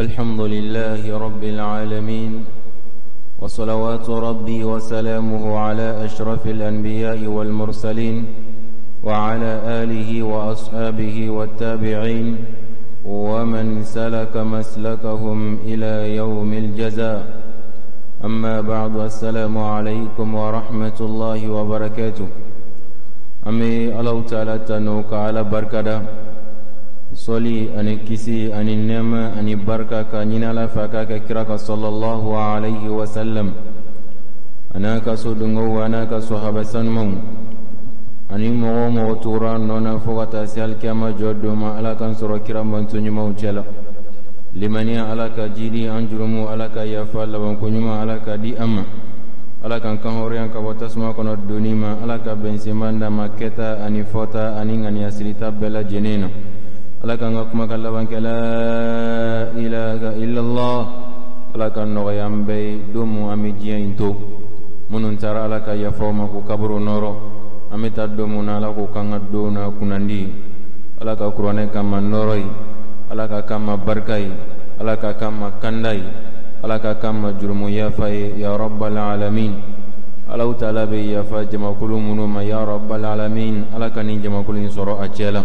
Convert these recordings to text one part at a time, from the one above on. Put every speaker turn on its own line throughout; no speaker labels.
الحمد لله رب العالمين وصلوات ربي وسلامه على أشرف الأنبياء والمرسلين وعلى آله وأصحابه والتابعين ومن سلك مسلكهم إلى يوم الجزاء أما بعد السلام عليكم ورحمة الله وبركاته. An bɛ Alahu taala tanu ka Ala barikada, sɔli ani kisi ani nɛɛma ani barika ka ɲini Ala fɛ a k'a kɛ kira kan sallallahu alayhi wa sallam, a n'a ka sodenkow, a n'a ka sahaba sanumanw ani mɔgɔ o mɔgɔ tugura a nɔ na fo ka taa se alikiyama jɔ don ma. Ala k'an sɔrɔ kira mantɔn ɲumanw cɛ la. Limaniya Ala ka jidi an jurumu, Ala ka yafa, labanko ɲuman Ala ka di an ma, Ala k'an kan hɔrɔnya ka bɔ tasuma kɔnɔ donni ma, Ala ka bɛnsenman d'an ma kɛta ani fɔta ani ŋaniya sirita bɛɛ lajɛlen na. Ala k'an ka kumakan laban kɛ la ilaha illallah. Ala ka nɔgɔya an bɛɛ ye don mun an bɛ diɲɛ in to. Minnu taara, Ala ka yafa u ma k'u kaburu nɔrɔ. An bɛ taa don mun na, Ala k'o k'an ka don na kunnandi. Ala ka kuranɛ k'an ma nɔrɔ ye, Ala ka k'an ma barika ye, Ala ka k'an ma kanda ye, Ala ka k'an ma jurumu yafa ye, ya rabbal alamin. Alahu taala bɛ yafa jamakulu minnu ma, ya rabbal alamin, Ala ka nin jamakulu in sɔrɔ a cɛ la.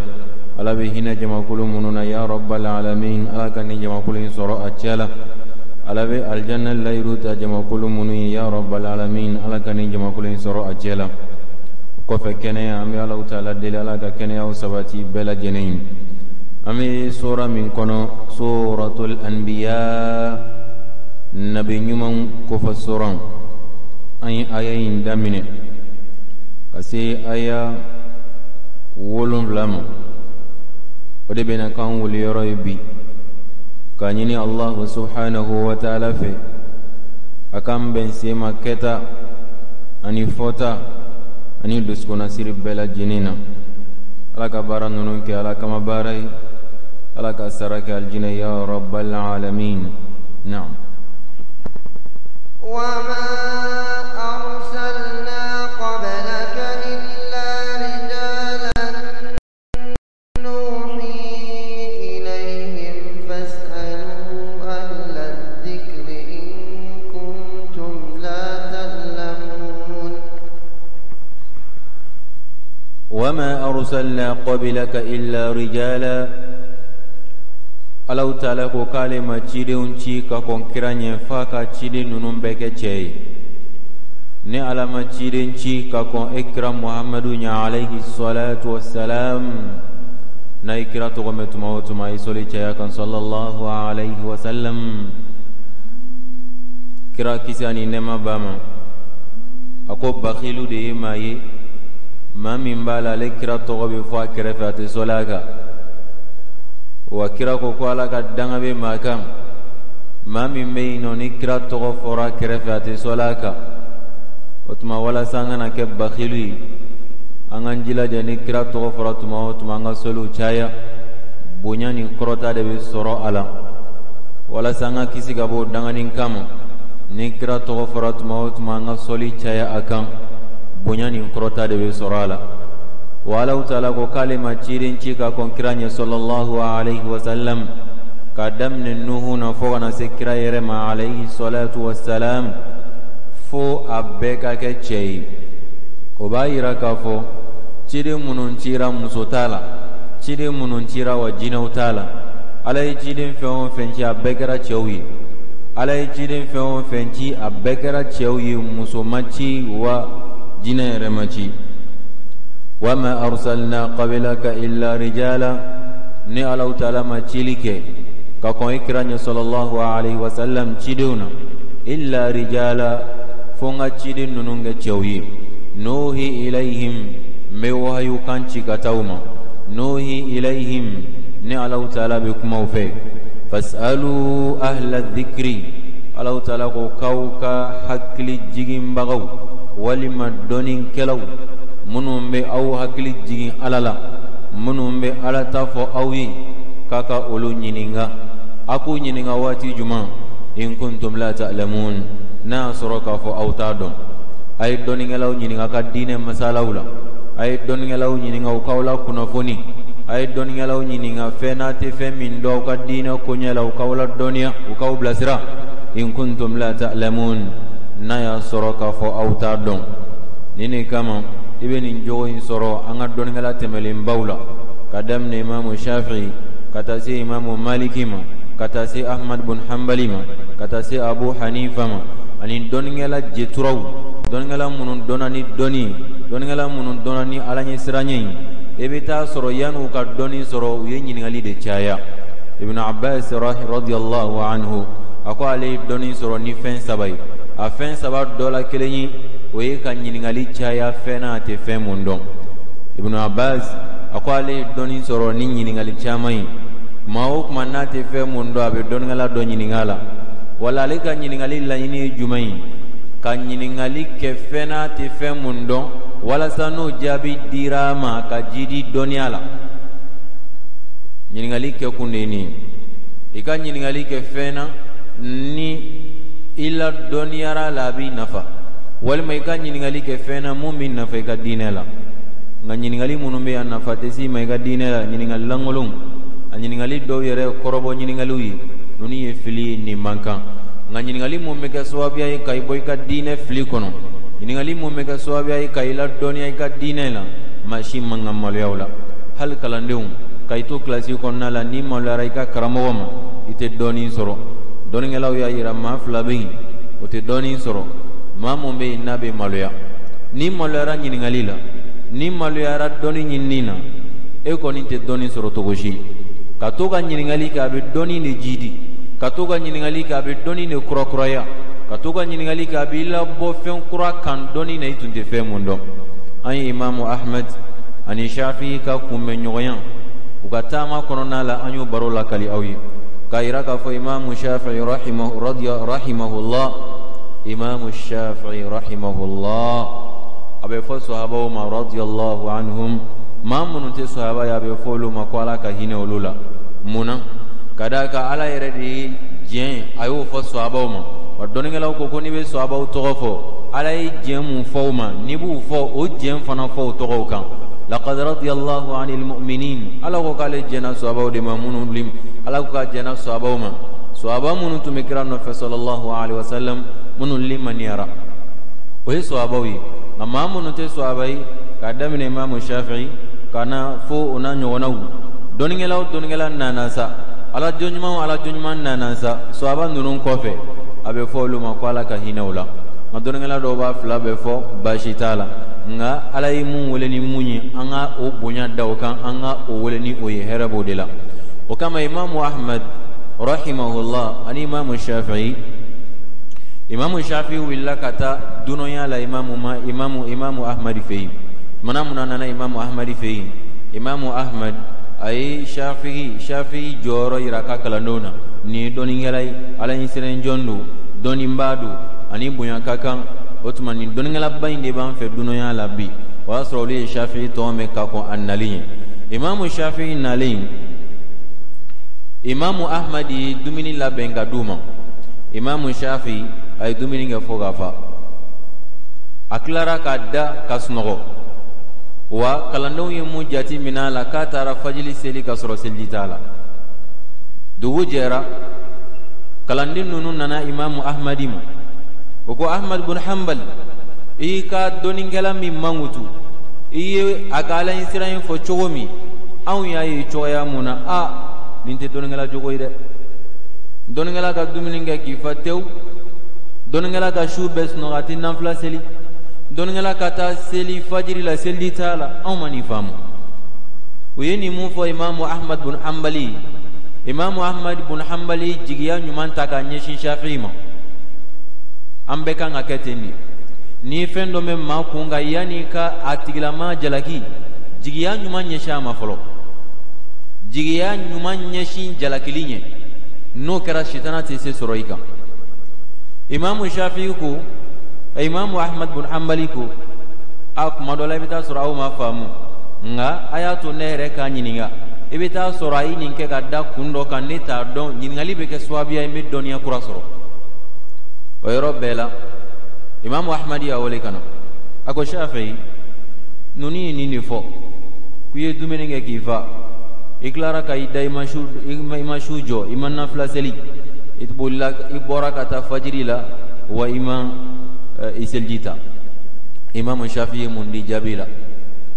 Ala bɛ hinɛ jamakulu minnu na, ya rabbal alamin, Ala ka nin jamakulu in sɔrɔ a cɛ la. Ala bɛ alijanna layiru ta jamakulu minnu ye, ya rabbal alamin, Ala ka nin jamakulu in sɔrɔ a cɛ la. Kɔfɛ kɛnɛya, an bɛ Alahu taala deli, Ala ka kɛnɛyaw sabati bɛɛ lajɛlen ye. An bɛ sura min kɔnɔ, suratul anbiya, nabi ɲumanw kofɔ sura. An ye aya in daminɛ ka se aya 7 ma, o de bɛna k'an wuliyɔrɔ ye bi, k'a ɲini Allahu subhanahu wa ta'ala fɛ a k'an bɛn sen ma kɛta ani fɔta ani dusukunnasiri bɛɛ lajɛlen na. Ala ka baara ninnu kɛ Ala kama baara ye, Ala ka sara kɛ alijinɛ, ya rabbal alamin. Naam.
وما أرسلنا قبلك إلا رجالا نوحي إليهم فاسألوا أهل الذكر إن كنتم لا تعلمون.
وما أرسلنا قبلك إلا رجالا. Alahu taala ko k'ale ma cidenw ci ka kɔn kira ɲɛ f'a ka ciden ninnu bɛɛ kɛ cɛ ye. Ni Ala ma ciden ci ka kɔn e kira Muhamadu ɲɛ alayhi salatu wassalam, n'a ye kira tɔgɔ mɛn tuma o tuma, a ye sɔli caya kan sallallahu alayhi wa sallam. Kira kisi ani nɛɛma b'a ma, a ko bakilu de ye maa ye, maa min b'a la ale kira tɔgɔ bɛ fɔ a kɛrɛfɛ, a tɛ sɔli a kan. Wa kira ko ko Ala ka danga bɛ maa kan, maa min bɛ yen nɔ ni kira tɔgɔ fɔra a kɛrɛfɛ, a tɛ sɔli a kan. O tuma walasa an kana kɛ bakilu ye, an k'an jilaja ni kira tɔgɔ fɔra tuma o tuma, an ka sɔliw caya. Bonya ni kɔrɔta de bɛ sɔrɔ a la. Walasa an ka kisi ka bɔ o dangani kama, ni kira tɔgɔ fɔra tuma o tuma, an ka sɔli caya a kan, bonya ni kɔrɔta de bɛ sɔrɔ a la. Wa Alahu taala ko k'ale ma ciden ci ka kɔn kira ɲɛ sallallahu alayhi wa sallam, k'a daminɛ Nuhu na fo ka na se kira yɛrɛ ma alayhi salatu wa salam, fo a bɛɛ ka kɛ cɛ ye. O b'a yira k'a fɔ ciden minnu cira, muso t'a la, ciden minnu cira, wa jinɛw t'a la. Ala ye ciden fɛn o fɛn ci, a bɛɛ kɛra cɛw ye. Ala ye ciden fɛn o fɛn ci, a bɛɛ kɛra cɛw ye, muso ma ci wa jinɛ yɛrɛ ma ci. Wama arsalna qablaka illa rijala. Ni Alahu taala ma cili kɛ ka kɔn i kira ɲɛ sallallahu alayhi wa sallam cidenw na, illa rijala, fo n ka ciden ninnu kɛ cɛw ye. Nuhi ilayhim, n bɛ wahayu kan ci ka taa u ma. Nuhi ilayhim, ni Alahu taala bɛ kuma u fɛ. Fasalu ahla dhikri, Alahu taala ko k'aw ka hakili jiginbagaw walima dɔnnikɛlaw minnu bɛ aw hakili jigin Ala la, minnu bɛ Ala ta fɔ aw ye, k'a ka olu ɲininka. A k'u ɲininka waati jumɛn? In kuntum la ta'lamun, n'a y'a sɔrɔ k'a fɔ aw t'a dɔn. A ye dɔnnikɛlaw ɲininka ka diinɛ masalaw la, a ye dɔnnikɛlaw ɲininka u k'aw la kunnafoni. A ye dɔnnikɛlaw ɲininka fɛn n'a tɛ fɛn min dɔn aw ka diinɛ koɲɛ la, u k'aw ladɔnniya, u k'aw bilasira. In kuntum la ta'lamun, n'a y'a sɔrɔ k'a fɔ aw t'a dɔn. Nin de kama i bɛ nin jogo in sɔrɔ an ka dɔnnikɛla tɛmɛlenbaw la, ka daminɛ Imamu Shafi'i ka taa se Imamu Maliki ma, ka taa se Ahmad bun Hanbali ma, ka taa se Abu Hanifa ma, ani dɔnnikɛla jeturaw, dɔnnikɛla minnu dɔnna ni dɔnni ye, dɔnnikɛla minnu dɔnna ni Ala ɲɛsiranɲɛ ye. I bɛ taa sɔrɔ yan'u ka dɔnni sɔrɔ, u ye ɲininkali de caya. Ibn Abbas radiyallahu anhu a ko ale ye dɔnni sɔrɔ ni fɛn saba ye. A fɛn saba dɔ la kelen ye, o ye ka ɲininkali caya fɛn na a tɛ fɛn mun dɔn. Ibn Abbas a ko ale ye dɔnni sɔrɔ ni ɲininkali caman ye. Maa o kuma n'a tɛ fɛn mun dɔn, a bɛ dɔnnikɛla dɔ ɲininka a la. Wala ale ka ɲininkali laɲini ye jumɛn ye? Ka ɲininkali kɛ fɛn n'a tɛ fɛn mun dɔn, walasa n'o jaabi dira a ma, ka jidi dɔnniya la. Ɲininkali kɛ kun de ye nin ye. I ka ɲininkali kɛ fɛn na, ni i la dɔnniyara la, a b'i nafa, walima i ka ɲininkali kɛ fɛn na mun b'i nafa i ka diinɛ la. Nka ɲininkali minnu bɛ yan, nafa tɛ s'i ma i ka diinɛ la, ɲininkali lankolonw, a ɲininkali dɔw yɛrɛ kɔrɔbɔ ɲininkaliw ye, ninnu ye fili ye, nin man kan. Nka ɲininkali mun bɛ kɛ sababuya ye ka i bɔ i ka diinɛ fili kɔnɔ, ɲininkali mun bɛ kɛ sababuya ye ka i ladɔnniya i ka diinɛ la, maa si man kan maloya o la. Hali kalandenw, ka i to kilasi kɔnɔna la, n'i maloyara i ka karamɔgɔ ma, i tɛ dɔɔnin sɔrɔ. Dɔnnikɛlaw y'a yira, maa fila bɛ yen, o tɛ dɔɔnin sɔrɔ: maa mun bɛ yen n'a bɛ maloya. N'i maloyara ɲininkali la, n'i maloyara dɔnni ɲinini na, e kɔni tɛ dɔnni sɔrɔ cogo si. Ka to ka ɲininkali kɛ, a bɛ dɔnni de jidi. Ka to ka ɲininkali kɛ, a bɛ dɔnni de kurakuraya. Ka to ka ɲininkali kɛ, a b'i labɔ fɛn kura kan dɔnni na, i tun tɛ fɛn mun dɔn. An ye Imamu Ahmed ani Shafi ka kunbɛn ɲɔgɔnya u ka taama kɔnɔna la, an y'o baro lakali aw ye, k'a yira k'a fɔ Imamu Shafi rahimahullah, Imamu Shafi rahimahullah, a bɛ fɔ sahabaw ma radiyallahu anhum. Maa minnu tɛ sahaba ye, a bɛ fɔ olu ma ko Ala ka hinɛ olu la. Mun na? Ka d'a kan Ala yɛrɛ de ye diɲɛ, a y'o fɔ sahabaw ma. Wa dɔnnikɛlaw ko ko n'i bɛ sahabaw tɔgɔ fɔ, Ala ye diɲɛ mun fɔ u ma, n'i b'u fɔ, o diɲɛ fana fɔ u tɔgɔw kan. Laqad radiyallahu anil mu'minin, Ala ko k'ale jɛnna sahabaw de ma. Minnu lim, Ala ko k'a jɛnna sahabaw ma, sahaba minnu tun bɛ kira nɔfɛ sallallahu alaihi wasallam, minnu limaniyara, o ye sahabaw ye. Nka maa minnu tɛ sahaba ye, k'a daminɛ Imamu Shafi'i ka na fo o n'a ɲɔgɔnnaw, dɔnnikɛla o dɔnnikɛla nana sa, Ala jɔn ɲuman o Ala jɔn ɲuman nana sa sahaba ninnu kɔfɛ, a bɛ fɔ olu ma ko Ala ka hinɛ u la. Nka dɔnnikɛla dɔw b'a fila bɛɛ fɔ, baasi t'a la. Nka Ala ye mun wele ni mun ye, an ka o bonya da o kan, an ka o wele ni o ye, hɛrɛ b'o de la. O kama Imamu Ahmad rahimahullah ani Imamu Shafi'i, Imamu Shafi'i wulila ka taa dunanya la imamu ma imamu Imamu Ahmad fɛ yen. Mana mun nana Imamu Ahmad fɛ yen, Imamu Ahmad a ye Shafi'i jɔyɔrɔ yira a ka kalandenw na. Nin ye dɔnnikɛla ye, Ala ɲɛsiran jɔn don, dɔnnibaa don, ani bonya ka kan. O tuma nin dɔnnikɛlaba in de b'an fɛ dunanya la bi. O y'a sɔrɔ olu ye Shafi'i tɔgɔ mɛn ka kɔn a nali ɲɛ. Imamu Shafi'i nalen, Imamu Ahmad ye dumuni labɛn ka d'u ma. Imamu Shafi'i a ye dumuni kɛ fo ka fa. A tilara ka da ka sunɔgɔ. Wa kalandenw ye mun jate minɛ a la? K'a taara fajili seli ka sɔrɔ seliji t'a la. Dugu jɛra, kalanden ninnu nana Imamu Ahmadi ma. O ko: Ahmad bun Hanbal, i ka dɔnnikɛla min mankutu, i ye a ka Ala ɲɛsiran in fɔ cogo min, anw y'a ye cogoya mun na, a nin tɛ dɔnnikɛla jogo ye dɛ. Dɔnnikɛla ka dumuni kɛ k'i fa tewu, dɔnnikɛla ka su bɛɛ sunɔgɔ, a tɛ nafila seli, dɔnnikɛla ka taa seli fajiri la, seliji t'a la, anw ma nin faamu. U ye nin mun fɔ Imamu Ahmad bun Hanbali? Imamu Ahmad bun Hanbali jigiya ɲuman ta ka ɲɛsin Shafi'i ma. An bɛɛ kan ka kɛ ten de. Ni fɛn dɔ bɛ maa kun kan, yanni ka a tigilama jalaki, jigiya ɲuman ɲɛsin a ma fɔlɔ. Jigiya ɲuman ɲɛsin jalakili ɲɛ, n'o kɛra, sitana tɛ se sɔrɔ i kan. Imamu Shafi'i ko, Imamu Ahmad bun Hanbali ko: a kuma dɔ la, i bɛ taa sɔrɔ aw ma faamu, nka a y'a to ne yɛrɛ k'a ɲininka. I bɛ taa sɔrɔ a ye nin kɛ ka da kun dɔ kan, ne t'a dɔn. Ɲininkali bɛ kɛ sababuya ye n bɛ dɔnniya kura sɔrɔ. O yɔrɔ bɛɛ la, Imamu Ahmad y'a wele ka na. A ko: Shafi'i, ninnu ye nin de fɔ k'u ye dumuni kɛ k'i fa. I tilara ka i da, i ma su, i ma su jɔ, i ma nafila seli, i bolila, i bɔra ka taa fajiri la, wa i ma i seliji ta. Imamu Shafi ye mun di jaabi la?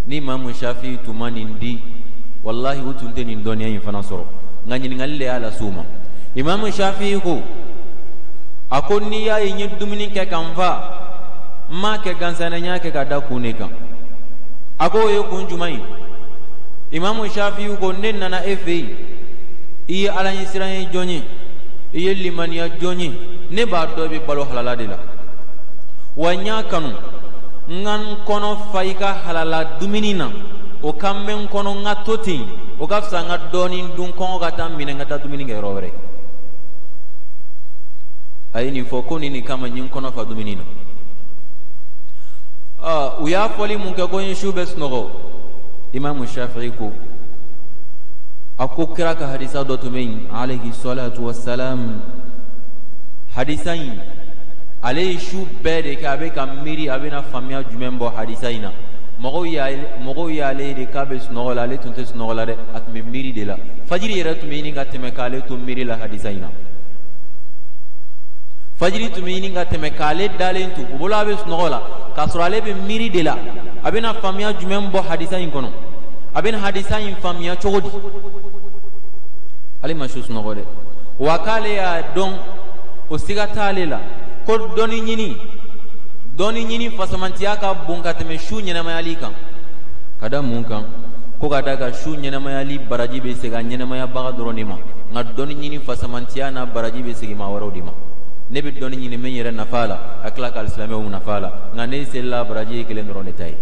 Ni Imamu Shafi tun ma nin di, wallahi u tun tɛ nin dɔnniya in fana sɔrɔ. Nka ɲininkali de y'a las'u ma. Imamu Shafi ko, a ko n'i y'a ye n ye dumuni kɛ ka n fa, n m'a kɛ gansan dɛ, n y'a kɛ ka da kun de kan. A ko o ye kun jumɛn ye? Imamu Shafi ko ne nana e fɛ yen, i ye Ala ɲɛsiran ye jɔn ye, i ye limaniya jɔn ye, ne b'a dɔn i bɛ balo halala de la, wa n y'a kanu n ka n kɔnɔ fa i ka halala dumuni na, o ka mɛn n kɔnɔ, n ka to ten, o ka fisa n ka dɔɔnin dun, kɔngɔ ka taa n minɛ, n ka taa dumuni kɛ yɔrɔ wɛrɛ. A ye nin fɔ ko nin kama n ye n kɔnɔ fa dumuni na. U y'a fɔli mun kɛ ko n ye su bɛ sunɔgɔ? Imamu Shafi'i ko, a ko kira ka hadisa dɔ tun bɛ yen, alayhi salatu wassalam. Hadisa in, ale ye su bɛɛ de kɛ a bɛ ka miiri a bɛna faamuya jumɛn bɔ hadisa in na. Mɔgɔw y'ale de k'a bɛ sunɔgɔ la, ale tun tɛ sunɔgɔ la dɛ, a tun bɛ miiri de la. Fajiri yɛrɛ tun bɛ ɲini ka tɛmɛ k'ale to miiri la hadisa in na. Fajiri tun bɛ ɲini ka tɛmɛ k'ale dalen to, o bolo a bɛ sunɔgɔ la, k'a sɔrɔ ale bɛ miiri de la, a bɛna faamuya jumɛn bɔ hadisa in kɔnɔ, a bɛna hadisa in faamuya cogo di. Ale ma su sunɔgɔ dɛ, wa k'ale y'a dɔn, o siga t'ale la, ko dɔnni ɲini fasamantiya ka bon ka tɛmɛ su ɲɛnamayali kan. Ka da mun kan? Ko ka da ka su ɲɛnamayali baraji bɛ segin a ɲɛnamayabaga dɔrɔn de ma, nka dɔnni ɲini fasamantiya n'a baraji bɛ segin maa wɛrɛw de ma. Ne bɛ dɔnni ɲini, n bɛ n yɛrɛ nafa la, ka tila ka alisilamɛw nafa la, nka ne selila, baraji ye kelen dɔrɔn de ta ye.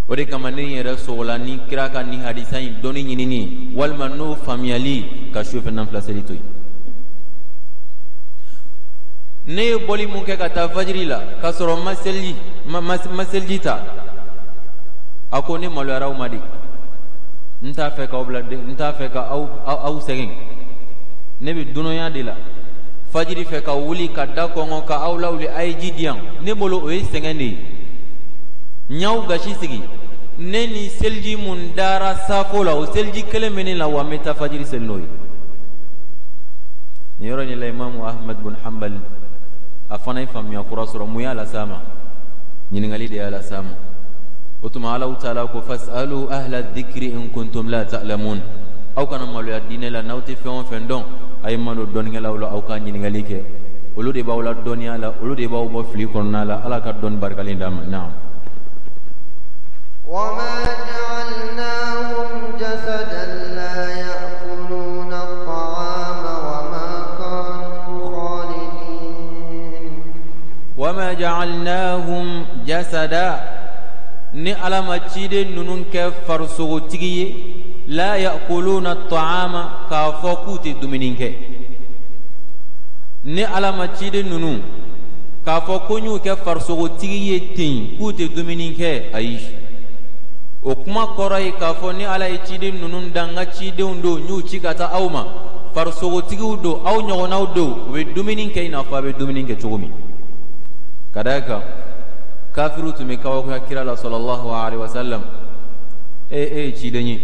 O de kama ne yɛrɛ sogola ni kira ka nin hadisa in dɔnni ɲinini walima n'o faamuyali ka su fɛ nafila seli to yen. Ne ye bɔli mun kɛ ka taa fajiri la k'a sɔrɔ ma seliji ta, a ko ne maloyara aw ma de, n t'a fɛ k'aw bila, n t'a fɛ ka aw sɛgɛn. Ne bɛ dunanya de la fajiri fɛ ka wuli ka da kɔngɔ ka aw lawuli, a ye ji di yan, ne bolo o ye sɛgɛn de ye. N y'aw gasi sigi. Ne ni seliji mun dara safo la, o seliji kelen bɛ ne la, wa n bɛ taa fajiri seli n'o ye. Nin yɔrɔ in la, Imamu Ahmad bin Hanbal, a fana ye faamuya kura sɔrɔ. Mun y'a las'a ma? Ɲininkali de y'a las'a ma. O tuma Alahu taala ko fasalu ahla dhikri in kuntum la ta'lamun. Aw kana maloya diinɛ la. N'aw tɛ fɛn o fɛn dɔn, a ye ma don dɔnnikɛlaw la, aw ka ɲininkali kɛ. Olu de b'aw la dɔnniya la, olu de b'aw bɔ fili kɔnɔna la. Ala ka dɔnni barikalen d'an ma. Naam.
وما جعلناهم جسدا لا يأكلون الطعام وما كانوا خالدين.
وما جعلناهم جسدا, ni Ala ma ciden ninnu kɛ farisogotigi ye, لا يأكلون الطعام, k'a fɔ k'u tɛ dumuni kɛ. Ni Ala ma ciden ninnu k'a fɔ ko n y'u kɛ farisogotigi ye ten k'u tɛ dumuni kɛ, ayi. O kuma kɔrɔ ye k'a fɔ ni Ala ye ciden ninnu dan, n ka cidenw don, n y'u ci ka taa aw ma, farisogotigiw don, aw ɲɔgɔnnaw don, u bɛ dumuni kɛ i n'a fɔ a bɛ dumuni kɛ cogo min. Ka d'a kan kafiriw tun bɛ kabakoya kira la, صلى الله عليه وسلم. E ye ciden ye,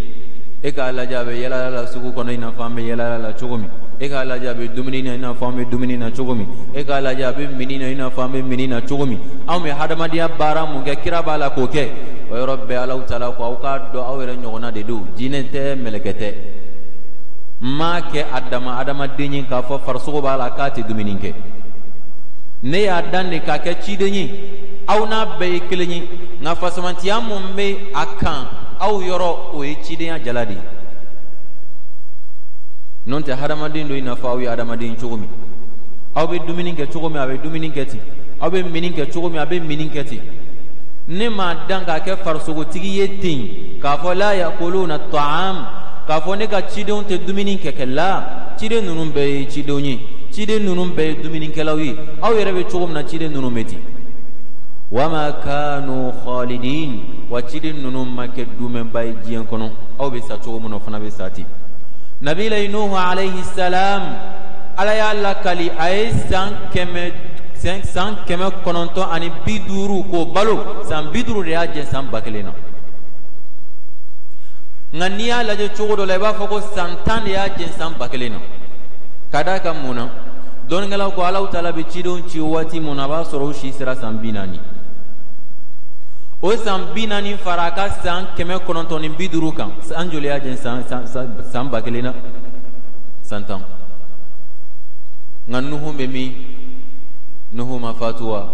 e k'a lajɛ, a bɛ yala la sugu kɔnɔ i n'a fɔ an bɛ yala la cogo min. E k'a lajɛ, a bɛ dumuni na i n'a fɔ an bɛ dumuni na cogo min. E k'a lajɛ, a bɛ mini na i n'a fɔ an bɛ mini na cogo min. Anw bɛ hadamadenya baara mun kɛ, kira b'a la k'o kɛ. O yɔrɔ bɛɛ, Alahu taala ko aw k'a dɔn, aw yɛrɛ ɲɔgɔnna de don, jinɛ tɛ, mɛlɛkɛ tɛ. N m'a kɛ a dama adamaden ye k'a fɔ farisogo b'a la k'a tɛ dumuni kɛ. Ne y'a dan de k'a kɛ ciden ye, aw n'a bɛɛ ye kelen ye, nka fasamantiya mun bɛ a kan aw yɔrɔ, o ye cidenya jala de ye. N'o tɛ, hadamaden don i n'a fɔ aw ye hadamaden cogo min. Aw bɛ dumuni kɛ cogo min, a bɛ dumuni kɛ ten. Aw bɛ mini kɛ cogo min, a bɛ mini kɛ ten. Ne m'a dan k'a kɛ farisogotigi ye ten k'a fɔ لا يأكلون الطعام, k'a fɔ ne ka cidenw tɛ dumuni kɛ. Kɛ la, ciden ninnu bɛɛ ye cidenw ye, ciden ninnu bɛɛ ye dumunikɛlaw ye. Aw yɛrɛ bɛ cogo min na, ciden ninnu bɛ ten. وما كانوا خالدين, wa ciden ninnu ma kɛ dumɛnba ye diɲɛ kɔnɔ. Aw bɛ sa cogo min na, o fana bɛ sa ten. Nabila Nuhu alayhi salam, Ala y'a lakali a ye san 950 k'o balo, san 50 de y'a jɛ san 1000 na. Nka n'i y'a lajɛ cogo dɔ la, i b'a fɔ ko san 10 de y'a jɛn san 1000 na. Ka d'a kan mun na? Dɔnnikɛlaw ko Alahu taala bɛ cidenw ci waati mun na, a b'a sɔrɔ u si sera san 40. O san 40 fara a ka san 950 kan, san joli y'a jɛn san 1000 na? San 10. Nka Nuhu bɛ min? Nuhu ma fatu wa?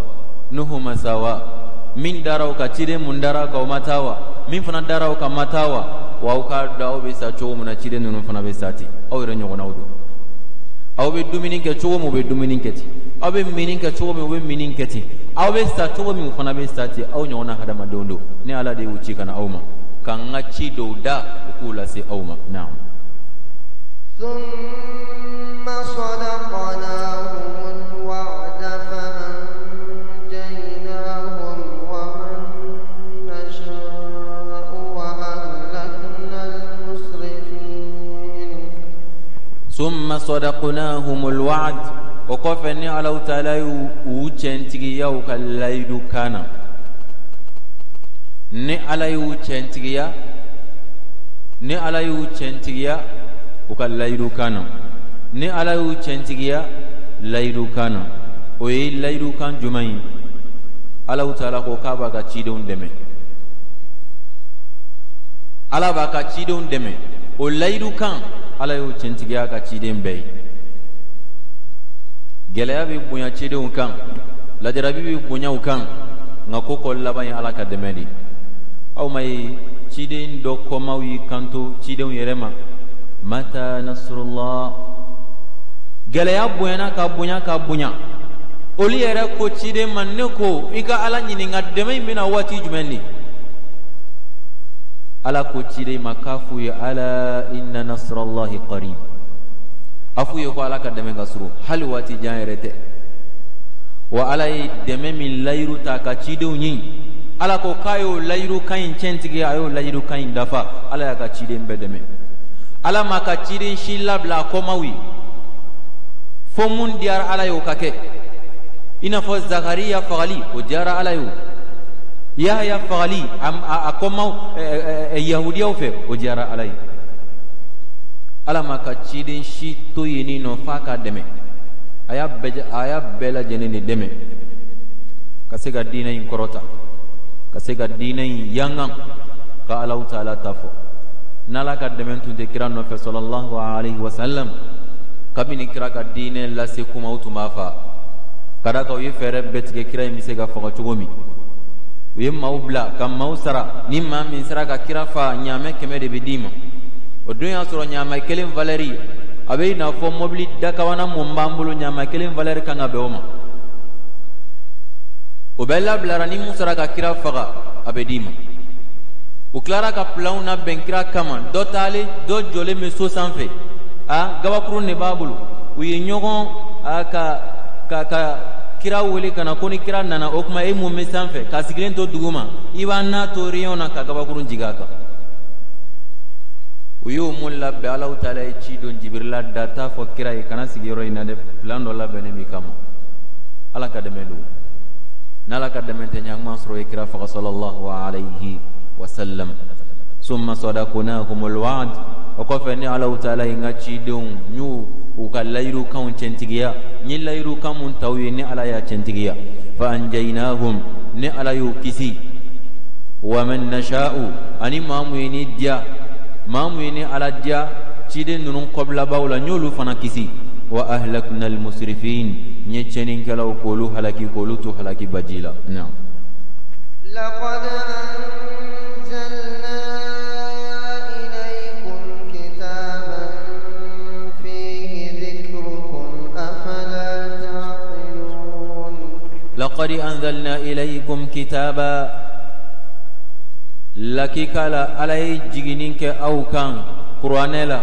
Nuhu ma sa wa? Min dara o kan, ciden mun dara o kan, o ma taa wa? Min fana dara o kan, ma taa wa? Wa aw k'a dɔn aw bɛ sa cogo min na, ciden ninnu fana bɛ sa ten. Aw yɛrɛ ɲɔgɔnnaw don. Aw bɛ dumuni kɛ cogo min, u bɛ dumuni kɛ ten. Aw bɛ minni kɛ cogo min, u bɛ minni kɛ ten. Aw bɛ sa cogo min, u fana bɛ sa ten. Aw ɲɔgɔnna hadamadenw don. Ne Ala de y'u ci ka na aw ma, ka n ka ci dɔw da u k'u lase aw ma. Naam.
ثم صدقناهم الوعد فأنجيناهم ومن نشاء وأهلكنا المسرفين.
ثم صدقناهم الوعد. O kɔfɛ, ni Alahu taala y'u u cɛntigiya u ka layidu kan na, ni Ala y'u cɛntigiya, ni Ala y'u cɛntigiya u ka layidu kan na, ni Ala y'u cɛntigiya layidu kan na, o ye layidu kan jumɛn ye? Alahu taala ko k'a b'a ka cidenw dɛmɛ. Ala b'a ka cidenw dɛmɛ. O layidu kan, Ala y'o cɛntigiya ka ciden bɛɛ ye. Gɛlɛya bɛ bonya cidenw kan, lajarabi bɛ bonya u kan, nka ko kɔ laban ye Ala ka dɛmɛ de ye. Aw ma ye ciden dɔ kɔmaw y'i kanto cidenw yɛrɛ ma: mata nasrullah. Gɛlɛya bonyana ka bonya ka bonya, olu yɛrɛ ko ciden ma: ne ko i ka Ala ɲininka, dɛmɛ in bɛna waati jumɛn de? Ala ko ciden ma k'a f'u ye: ala inna nasrallahi qarib. A f'u ye ko Ala ka dɛmɛ ka surun, hali waati jan yɛrɛ tɛ. Wa Ala ye dɛmɛ min layiru ta ka cidenw ɲini, Ala ko k'a y'o layiru kan in tiɲɛtigiya, a y'o layiru kan in dafa. Ala y'a ka ciden bɛɛ dɛmɛ. Ala ma ka ciden si labila a kɔmaw ye fo mun diyara Ala ye o ka kɛ. I n'a fɔ Zakariya fagali, o diyara Ala ye. O Yahaya fagali a kɔmaw yahudiyaw fɛ, o diyara Ala ye. Ala ma ka ciden si to yen ni nɔ f'a ka dɛmɛ. A y'a bɛɛ lajɛlen de dɛmɛ ka se ka diinɛ in kɔrɔta, ka se ka diinɛ in yangan, ka Alahu taala ta fɔ. N'Ala ka dɛmɛ tun tɛ kira nɔfɛ sallallahu alayhi wa sallam, kabini kira ka diinɛ lase kuma, u tun b'a fa. Ka d'a kan u ye fɛɛrɛ bɛɛ tigɛ kira in bɛ se ka faga cogo min. U ye maaw bila ka maaw sara, ni maa min sera ka kira fa, ɲaamɛ 100 de bɛ d'i ma. O don y'a sɔrɔ ɲaamɛ kelen valeur a bɛ i n'a fɔ mobili dakabana mun b'an bolo, ɲaamɛ kelen valeur kan ka bɛn o ma. O bɛɛ labilara, ni mun sera ka kira faga, a bɛ d'i ma. U tilara ka pilanw labɛn kira kama. Dɔ taalen, dɔ jɔlen bɛ so sanfɛ, a gabakurun de b'a bolo. U ye ɲɔgɔn a ka ka ka kira wele ka na, ko ni kira nana, o tuma e mun bɛ sanfɛ ka sigilen to duguma, i b'a n'a to rayon na ka gabakurun jigin a kan. U y'o mun labɛn, Alahu taala ye ci don Jibirila da, t'a fɔ kira ye: kana sigi yɔrɔ in na dɛ, plan dɔ labɛnnen b'i kama. Ala ka dɛmɛ don. N'Ala ka dɛmɛ tɛ, ɲɛnama sɔrɔ ye kira faga sallallahu alayhi wa sallam. Summa sadaqnahumul wa'd. O kɔfɛ, ni Alahu taala ye n ka cidenw, n y'u u ka layirukanw cɛntigiya. N ye layirukan mun ta u ye, ni Ala y'a cɛntigiya, fa anjaynahum, ni Ala y'u kisi, wa man nasha'u, ani maa mun ye ni diya, maa mun ye ni Ala diya ciden ninnu kɔbilabaw la, n y'olu fana kisi. Wa ahlakna almusrifin, n ye tiɲɛnikɛlaw k'olu halaki, k'olu to halaki baji la. Naam.
لقد أنزلنا إليكم كتابا فيه ذكركم أفلا تعقلون.
لقد أنزلنا إليكم كتابا. Lakika la, Ala ye jiginin kɛ aw kan kuranɛ la.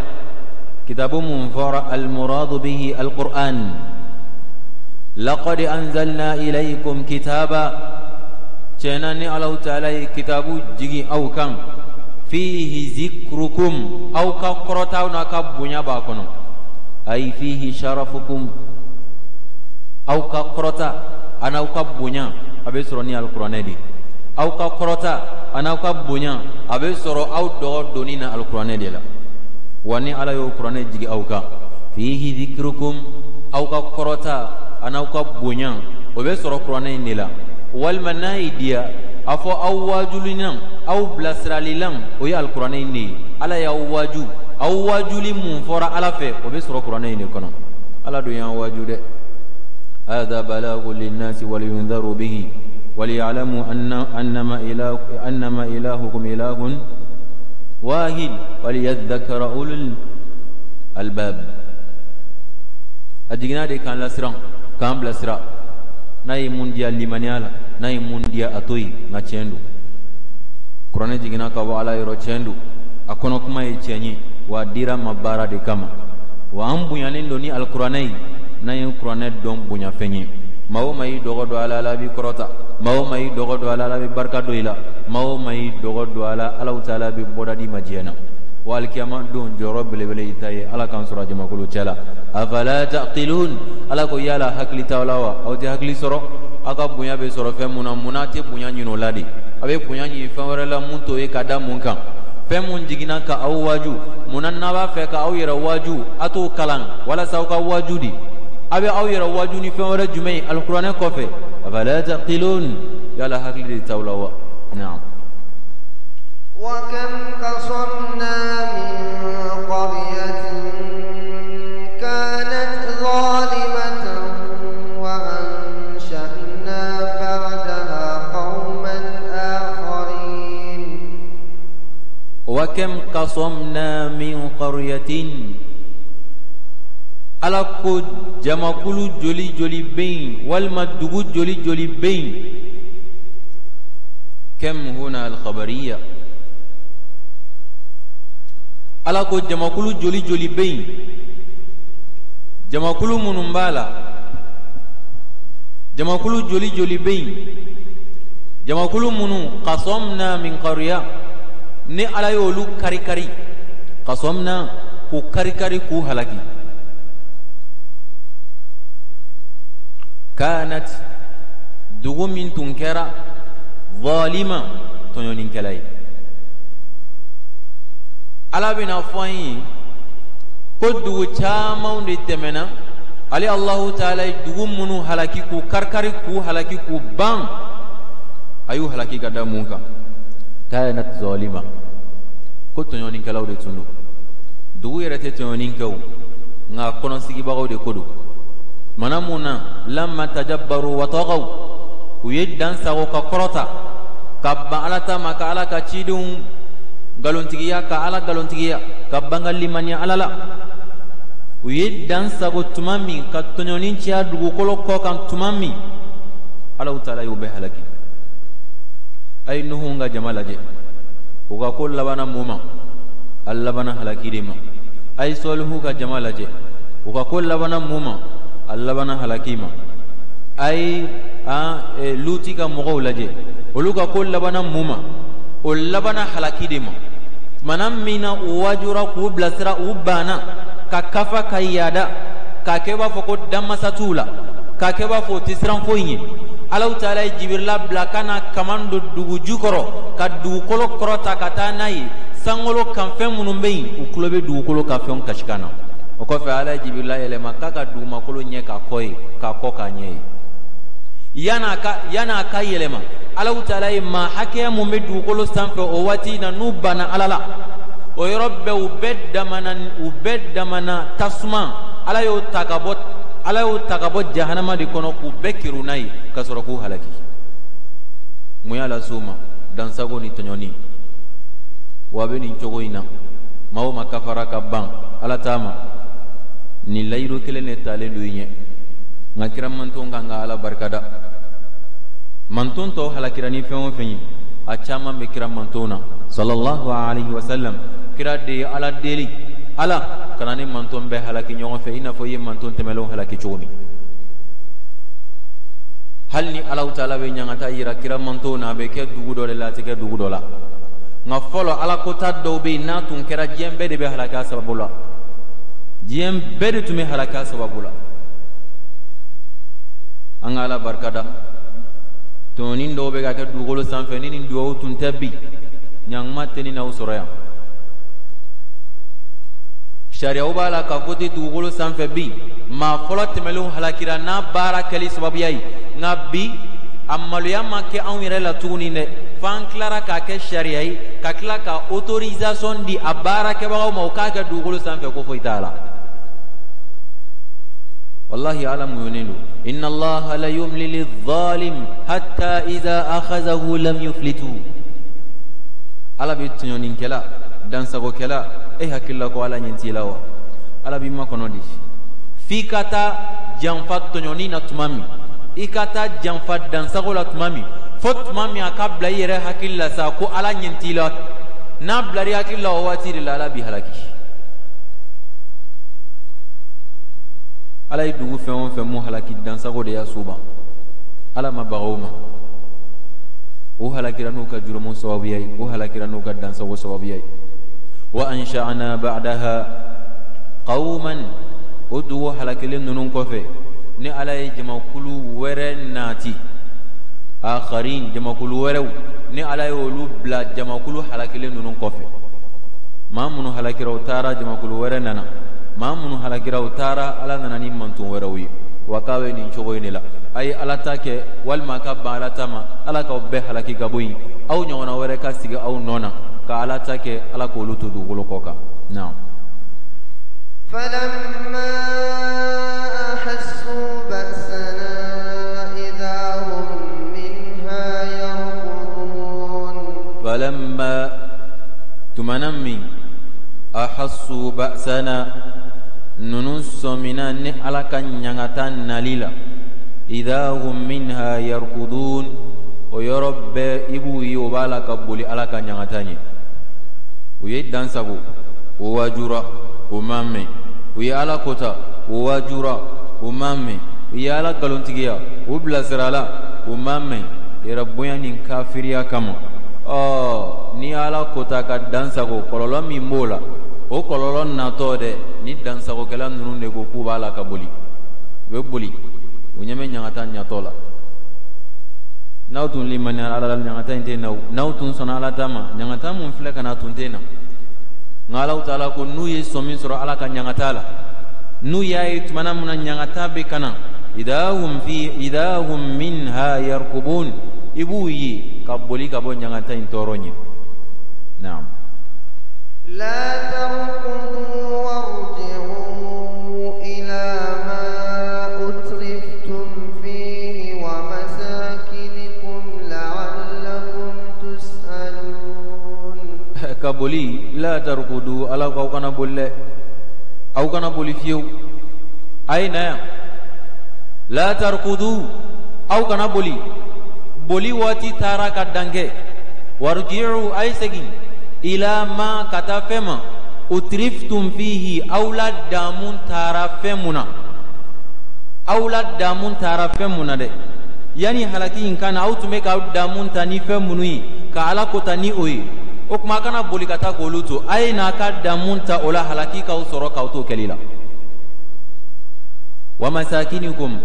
Kitabu mun fɔra, almuradu bihi alquran. Laqad anzalna ilaykum kitaba, tiɲɛna ni Alahu taala ye kitabu jigin aw kan, fihi zikrukum, aw ka kɔrɔtaw n'a ka bonya b'a kɔnɔ, ay fihi sharafukum, aw ka kɔrɔta an'aw ka bonya a bɛ sɔrɔ ni alikuranɛ de. Aw ka kɔrɔta an'aw ka bonya a bɛ sɔrɔ aw dɔgɔ donni na alikuranɛ de la. Wa ni Ala y'o kuranɛ jigi aw kan, fihi dhikrukum, aw ka kɔrɔta an'aw ka bonya o bɛ sɔrɔ kuranɛ in de la. Walima n'a y'i diya a fɔ aw waajulilan, aw bilasiralilan, o ye alikuranɛ in de ye. Ala y'aw waaju, aw waajuli mun fɔra Ala fɛ, o bɛ sɔrɔ kuranɛ in de kɔnɔ. Ala dun y'an waaju dɛ. Hadha balagun linnasi waliyundharu bihi waliya'lamu annama ilahukum ilahun wahid waliyadhakkara ulul albab. A jiginna de k'an lasiran, k'an bilasira. N'a ye mun diya limaniya la, n'a ye mun diya a to yen, nka tiɲɛ don. Kuranɛ jiginna ka bɔ Ala yɔrɔ, tiɲɛ don. A kɔnɔ kuma ye tiɲɛ ye, wa a dira ma baara de kama. Wa an bonyanen don ni alikuranɛ ye, n'an ye kuranɛ dɔn bonyafɛn ye. Maa o maa y'i dɔgɔ don Ala, Ala b'i kɔrɔta. Maa o maa y'i dɔgɔ don Ala, Ala bɛ barika don i la. Maa o maa y'i dɔgɔ don Ala, Alahu taala bɛ bɔda d'i ma diɲɛ na. Wa alikiyama don jɔyɔrɔ belebele i ta ye. Ala k'an sɔrɔ a jamakulu cɛ la. Afala taqilun, Ala ko yala hakili t'aw la wa? Aw tɛ hakili sɔrɔ? Aw ka bonya bɛ sɔrɔ fɛn mun na, mun n'a tɛ bonya ɲini o la de? A bɛ bonya ɲini fɛn wɛrɛ la mun t'o ye, ka da mun kan? Fɛn mun jiginna ka aw waaju, mun na n'a b'a fɛ ka aw yɛrɛ waaju, a t'o kalan walasa aw ka waaju di? A bɛ aw yɛrɛ waaju ni fɛn wɛrɛ jumɛn ye alikuranɛ kɔfɛ? Afala taqilun, yala hakili de t'aw la wa? Naam.
وكم قصمنا من قرية كانت ظالمة وأنشأنا بعدها قوما آخرين.
وكم قصمنا من قرية, Ala ko jamakulu joli joli bɛ yen, walima dugu joli joli bɛ yen. كم هنا الخبرية. Ala ko jamakulu joli joli bɛ yen, jamakulu minnu b'a la, jamakulu joli joli bɛ yen, jamakulu minnu قصمنا من قرية, ni Ala y'olu kari-kari, قصمنا, k'u kari-kari, k'u halaki. كانت, dugu min tun kɛra ظالمة, tɔɲɔninkɛla ye. Ala bɛna fɔ an ye ko dugu camanw de tɛmɛna, ale Alahu taala ye dugu minnu halaki, k'u karikari, k'u halaki, k'u ban. A y'u halaki ka da mun kan? كانت ظالمة, ko tɔɲɔninkɛlaw de tun don. Dugu yɛrɛ tɛ tɔɲɔni kɛ o, nka kɔnɔsigibagaw de ko don. Mana mun na? لما تجبروا وطغوا, u ye dan sago ka kɔrɔta, ka ban Ala ta ma, ka Ala ka cidenw nkalontigiya, ka Ala nkalontigiya, ka ban ka limaniya Ala la. U ye dan sago tuma min, ka tɔɲɔni caya dugukolo kɔ kan tuma min, Alahu taala y'u bɛɛ halaki. A ye Nuhu ka jama lajɛ, u ka ko labanna mun ma? A labanna halaki de ma. A ye Sɔlihu ka jama lajɛ, u ka ko labanna mun ma? A labanna halaki ma. A ye Luti ka mɔgɔw lajɛ, olu ka ko labanna mun ma? O labanna halaki de ma. Tumana min na u waajura, k'u bilasira, u banna ka kafa, ka yaada, k'a kɛ i b'a fɔ ko danmasa t'u la, k'a kɛ i b'a fɔ o tɛ siran foyi ɲɛ, Alahu taala ye Jibirila bila ka na kaman don dugu jukɔrɔ, ka dugukolo kɔrɔta ka taa n'a ye sankolo kan. Fɛn minnu bɛ yen, u tulo bɛ dugukolo ka fɛnw kasikan na. O kɔfɛ, Ala ye Jibirila yɛlɛma k'a ka dugumakolo ɲɛ k'a kɔ ye, k'a kɔ k'a ɲɛ ye. Yan'a ka yɛlɛma, Alahu taala ye maa hakɛya mun bɛ dugukolo sanfɛ o waati na, n'u banna Ala la, o yɔrɔ bɛɛ u bɛɛ damana tasuma. Ala y'o ta ka bɔ jahanama de kɔnɔ, k'u bɛɛ kerun n'a ye, ka sɔrɔ k'u halaki. Mun y'a lase u ma? Dansago ni tɔɲɔni. Wa a bɛ nin cogo in na, maa o maa kafara ka ban Ala ta ma, nin layidu kelen de talen don i ɲɛ. Nka kira manton kan ka Ala barikada. Manton tɔw halakira ni fɛn o fɛn ye, a caman bɛ kira manton na, صلى الله عليه وسلم. Kira de ye Ala deli: Ala kana ni manton bɛɛ halaki ɲɔgɔn fɛ, i n'a fɔ i ye manton tɛmɛlenw halaki cogo min. Hali ni Alahu taala bɛ ɲangata yira kira manton na, a bɛ kɛ dugu dɔ de la, a tɛ kɛ dugu dɔ la. Nka fɔlɔ, Ala kota dɔw bɛ yen, n'a tun kɛra, diɲɛ bɛɛ de bɛ halaki a sababu la, diɲɛ bɛɛ de tun bɛ halaki a sababu la. An ka Ala barikada. Tɔɲɔni dɔw bɛ ka kɛ dugukolo sanfɛ, ni nin duwawu tun tɛ bi, ɲanguma tɛ ni n'aw sɔrɔ yan. Sariyaw b'a la ka fɔ ten dugukolo sanfɛ bi, maa fɔlɔ tɛmɛlenw halakira n'a baara kɛli sababuya ye. Nka bi a maloya ma kɛ anw yɛrɛ la tuguni dɛ, f'an tilara k'a kɛ sariya ye, ka tila ka autorisation di a baarakɛbagaw ma u k'a kɛ dugukolo sanfɛ, ko foyi t'a la. Wallahi ala muɲunen don. Inna allaha la yumli lidh-dhalim hatta idha akhazahu lam yuflitu. Ala bɛ tɔɲɔnikɛla, dansagokɛla, e hakili la ko ala ɲɛ t'i la wa? Ala b'i makɔnɔ de f'i ka taa janfa tɔɲɔni na tuma min, i ka taa janfa dansago la tuma min, fo tuma min a ka bila i yɛrɛ hakili la sa ko ala ɲɛ t'i la. N'a bilara i hakili la, o waati de la ala b'i halaki. Ala ye dugu fɛn o fɛn mun halaki, dansago de y'a soba. Ala ma baga o ma. O halakira n'u ka jurumu sababuya ye, o halakira n'u ka dansago sababuya ye. Wa ansha'na ba'daha qauman, o dugu halakilen ninnu kɔfɛ, ni ala ye jamakulu wɛrɛ nati, akharin, jamakulu wɛrɛw ni ala ye olu bila jamakulu halakilen ninnu kɔfɛ. Maa minnu halakira, u taara, jamakulu wɛrɛ nana. Maa minnu halakira, u taara, ala nana ni manton wɛrɛw ye. Wa k'a bɛ nin cogo in de la. A ye ala ta kɛ walima ka ban ala ta ma, ala k'aw bɛɛ halaki ka bɔ yen, aw ɲɔgɔnna wɛrɛ ka sigi aw nɔ na ka ala ta kɛ, ala k'olu to dugukolo kɔ kan. Naam.
فلما أحسوا بأسنا إذا هم منها يركضون.
فلما tumana min ahassu ba'sana, ninnu sɔmina ni ala ka ɲangata nali la, idha hum minha yarkudun, o yɔrɔ bɛɛ i b'u ye o b'a la ka boli ala ka ɲangata ɲɛ. U ye dan sago, o wajura, o ma mɛn. U ye ala kota, o wajura, o ma mɛn. U ye ala nkalontigiya, o bilasirala, o ma mɛn. Yɛrɛ bonya ni kafiriya kama, ɔ ni ala kota ka dan sago, kɔlɔlɔ min b'o la, o kɔlɔlɔ natɔ dɛ, ni dansagokɛla ninnu de ko k'u b'a la ka boli, u bɛ boli, u ɲɛ bɛ ɲangata ɲatɔ la. N'aw tun limaniya ala la, ɲangata in tɛ na. N'aw tun sɔnna ala ta ma, ɲangata mun filɛ ka na tun tɛ na. Nka Alahu taala ko n'u ye sɔmi sɔrɔ ala ka ɲangata la, n'u y'a ye tumana min na ɲangata bɛ ka na, idha hum minha yarkubun, i b'u ye ka boli ka bɔ ɲangata in tɔɔrɔ ɲɛ. Naam.
لا تركضوا وارجعوا إلى ما أترفتم فيه ومساكنكم لعلكم تسألون.
Ka boli, la tarkudu, ala ko aw kana boli dɛ, aw kana boli fiyewu, a ye na yan. La tarkudu, aw kana boli, boli waati taara ka dan kɛ. Warji'u, a ye segin, ila ma, ka taa fɛn ma, utriftum fihi, aw la damu taara fɛn mun na, aw la damu taara fɛn mun na dɛ. Yanni halaki in ka na, aw tun bɛ k'aw damu ta ni fɛn minnu ye, ka ala ko ta ni o ye. O tuma a kana boli ka taa k'olu to, a ye n'a ka damu ta o la, halaki k'aw sɔrɔ k'aw to kɛli la. Wa masakinikum,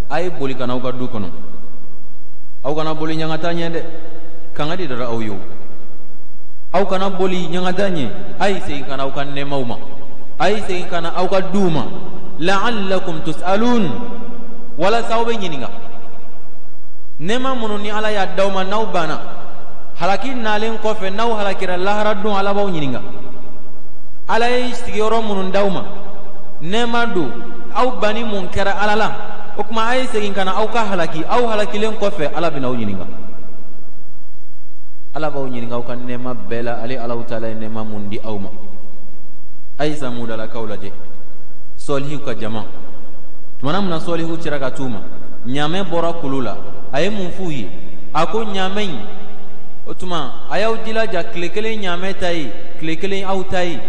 a ye boli ka na aw ka du kɔnɔ, aw kana boli ɲangata ɲɛ dɛ, kanga de dara aw ye o. Aw kana boli ɲangata ɲɛ, a ye segin ka na aw ka nɛɛmaw ma, a ye segin ka na aw ka duw ma. La'allakum tus'alun, walasa aw bɛ ɲininka. Nɛɛma minnu ni ala y'a d'aw ma, n'aw banna, halaki nalen kɔfɛ, n'aw halakira lahara don, ala b'aw ɲininka. Ala ye sigiyɔrɔ minnu d'aw ma, nɛɛma don, aw banni mun kɛra ala la? O tuma a ye segin ka na aw ka halaki. Aw halakilen kɔfɛ, ala bɛna aw ɲininka. Ala b'aw ɲininka aw ka nɛɛma bɛɛ la, ale Alahu taala ye nɛɛma mun di aw ma. A ye Samudalakaw lajɛ, Sɔlihu ka jama. Tumana min na Sɔlihu cira ka t'u ma, ɲaamɛ bɔra kulu la, a ye mun f'u ye? A ko ɲaamɛ in, o tuma a y'aw jilaja, tile kelen ɲaamɛ ta ye, tile kelen aw ta ye.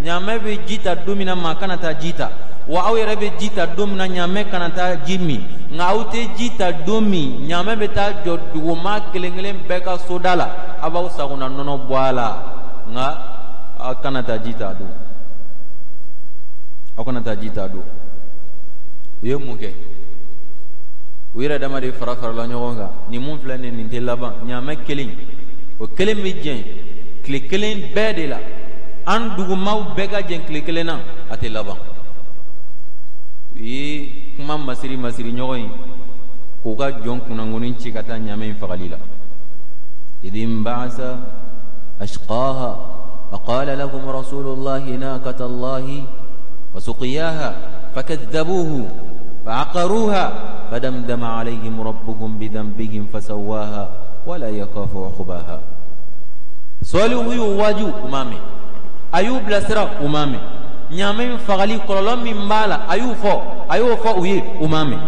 Ɲaamɛ bɛ ji ta don min na, maa kana taa ji ta. Wa aw yɛrɛ bɛ ji ta don min na, ɲaamɛ kana taa ji min. Nka aw tɛ ji ta don min, ɲaamɛ bɛ taa jɔ duguma kelen kelen bɛɛ ka soda la, aw b'aw sagona nɔnɔ bɔ a la, nka aw kana taa ji ta don, aw kana taa ji ta don. U ye mun kɛ? U yɛrɛ dama de fara farala ɲɔgɔn kan. Nin mun filɛ nin, nin tɛ laban. Ɲaamɛ kelen, o kelen bɛ jɛn tile kelen bɛɛ de la. An dugumaw bɛɛ ka jɛn tile kelen na, a tɛ laban. U ye kuma masiri masiri ɲɔgɔn ye k'u ka jɔn kunnangoni ci ka taa ɲaamɛ in fagali la. إذ انبعث أشقاها فقال لهم رسول الله ناقة الله وسقياها فكذبوه فعقروها فدمدم عليهم ربهم بذنبهم فسواها ولا يخاف عقباها. Sɔlihu y'u waaju, u m'a mɛn. A y'u bilasira, u m'a mɛn. Ɲaamɛ in fagali kɔlɔlɔ min b'a la, a y'u fɔ, a y'o fɔ u ye, u m'a mɛn.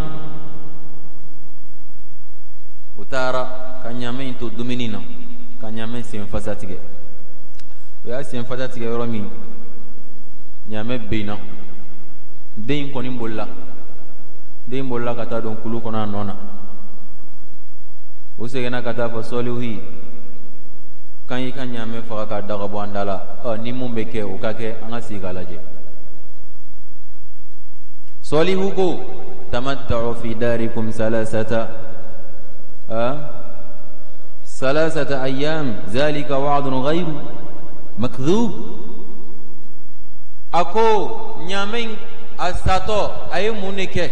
U taara ka ɲaamɛ in to dumuni na, ka ɲaamɛ sen fasa tigɛ. U y'a sen fasa tigɛ yɔrɔ min, ɲaamɛ benna. Den in kɔni bolila, den bolila ka taa don kulu kɔnɔ a nɔ na. U seginna ka taa fɔ Sɔlihu ye k'an y'i ka ɲaamɛ faga k'a da ka bɔ an da la. Ɔ, ni mun bɛ kɛ, o ka kɛ, an ka sigi k'a lajɛ. Sɔlihu ko tamatta'u fi darikum salasata ayyam zalika wa'dun ghayru makdhub. A ko ɲaamɛ in a satɔ, a ye mun de kɛ?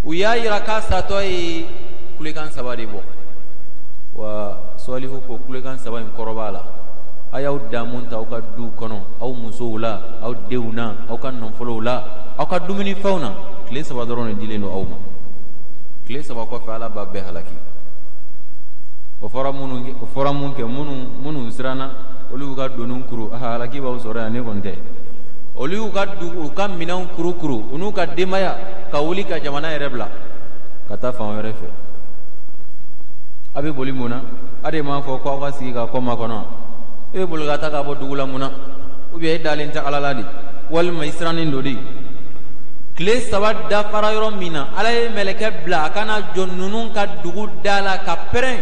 U y'a yira k'a satɔ ye kulekan saba de bɔ. Wa Sɔlihu ko kulekan saba in kɔrɔ b'a la: a y'aw damu ta aw ka du kɔnɔ, aw musow la, aw denw na, aw ka nafolow la, aw ka dumunifɛnw na. Tile 3 dɔrɔn de dilen don aw ma. Tile 3 kɔfɛ, Ala b'a bɛɛ halaki. O fɔra minnu, o fɔra mun kɛ, minnu siranna, olu y'u ka doniw kuru. A halaki b'aw sɔrɔ yan, ne kɔni tɛ. Olu y'u ka du, u ka minɛnw kuru kuru, u n'u ka denbaya, ka wuli ka jamana yɛrɛ bila ka taa fan wɛrɛ fɛ. A bɛ boli mun na? A de m'a fɔ ko aw ka sigi ka kɔ makɔnɔ. E bɛ boli ka taa ka bɔ dugu la mun na? Ou bien e dalen tɛ Ala la de, walima i sirannen don de? Tile 3 dafara yɔrɔ min na, Ala ye mɛlɛkɛ bila a kana jɔ ninnu ka dugu da la ka pɛrɛn.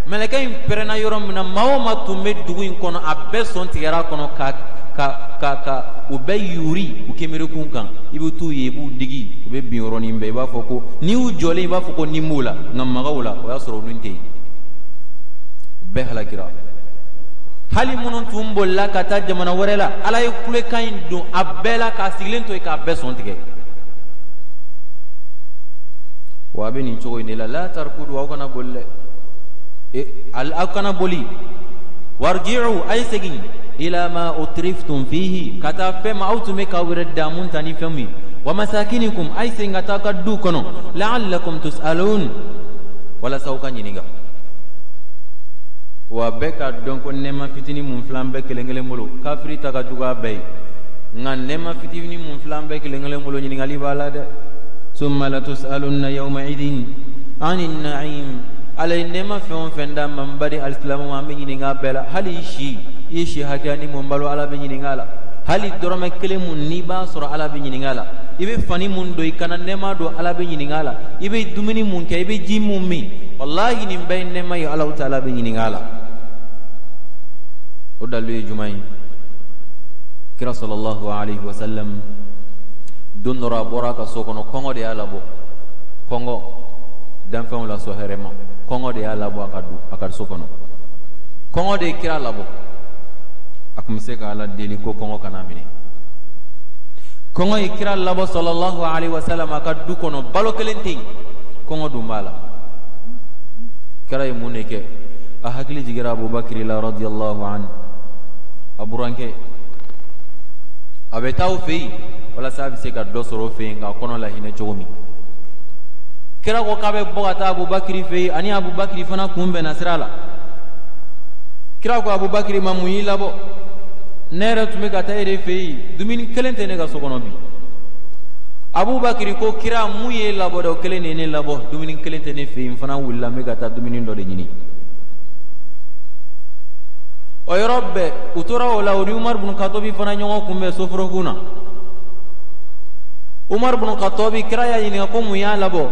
Mɛlɛkɛ in pɛrɛnna yɔrɔ min na, maa o maa tun bɛ dugu in kɔnɔ, a bɛɛ sɔn tigɛra a kɔnɔ ka u bɛɛ yuri u kemerekun kan. I bɛ t'u ye, i b'u digi, u bɛ bin yɔrɔnin bɛɛ. I b'a fɔ ko n'i y'u jɔlen, i b'a fɔ ko ni b'u la, nka maga u la, o y'a sɔrɔ olu tɛ yen. Bɛɛ halakira. Hali minnu tun bolila ka taa jamana wɛrɛ la, Ala ye kulekan in don a bɛɛ la k'a sigilen to yen k'a bɛɛ sɔn tigɛ. Wa a bɛ nin cogo in de la. La tarkudu, aw kana boli dɛ, aw kana boli. Warji'u, a ye segin, ila ma utriftum fihi, ka taa fɛn ma aw tun bɛ k'aw yɛrɛ damu ta ni fɛn min ye. Wa masakinikum, a ye segin ka taa aw ka du kɔnɔ. La'allakum tus'alun, walasa aw ka ɲininka. Wa bɛɛ ka dɔn ko nɛɛma fitinin mun filɛ an bɛɛ kelen kelen bolo, kafiri ta ka jugu a bɛɛ ye, nka nɛɛma fitinin mun filɛ an bɛɛ kelen kelen bolo, ɲininkali b'a la dɛ. Summa latus'alunna yawma idin anin na'im. Ala ye nɛɛma fɛn o fɛn d'an ma, n baden alisilamɛw, an bɛ ɲininka a bɛɛ la. Hali i si, i ye si hakɛya ni mun balo, Ala bɛ ɲininka a la. Hali dɔrɔmɛ kelen mun n'i b'a sɔrɔ, Ala bɛ ɲininka a la. I bɛ fani mun don i kana, nɛɛma don, Ala bɛ ɲininka a la. I bɛ dumuni mun kɛ, i bɛ ji mun min, walahi nin bɛɛ ye nɛɛma ye, Alahu taala bɛ ɲininka a la. O dalilu ye jumɛn ye? Kira sallallahu alaihi wa sallam, don dɔ a bɔra a ka so kɔnɔ, kɔngɔ de y'a labɔ. Kɔngɔ, danfɛnw la sɔn hɛrɛ ma, kɔngɔ de y'a labɔ a ka du, a ka so kɔnɔ. Kɔngɔ de ye kira labɔ. A tun bɛ se ka Ala deli ko kɔngɔ kana minɛ. Kɔngɔ ye kira labɔ sallallahu alaihi wa sallam a ka du kɔnɔ, balo kelen tɛ yen, kɔngɔ dun b'a la. Kira ye mun de kɛ? A hakili jiginra Abubakiri la radiyallahu anhu, a burankɛ. A bɛ taa o fɛ yen walasa a bɛ se ka dɔ sɔrɔ o fɛ yen k'a kɔnɔ lahinɛ cogo min. Kira ko k'a bɛ bɔ ka taa Abubakiri fɛ yen, ani Abubakiri fana kun bɛnna sira la. Kira ko Abubakiri ma: mun y'i labɔ? Ne yɛrɛ tun bɛ ka taa e de fɛ yen, dumuni kelen tɛ ne ka so kɔnɔ bi. Abubakiri ko: kira, mun y'e labɔ dɛ, o kelen de ye ne labɔ. Dumuni kelen tɛ ne fɛ yen, n fana wulila, n bɛ ka taa dumuni dɔ de ɲini. O yɔrɔ bɛɛ, u tora o la, o ni Umaru bin Katobi fana ɲɔgɔn kunbɛn soforokun na. Umaru bin Katobi, kira y'a ɲininka ko mun y'a labɔ.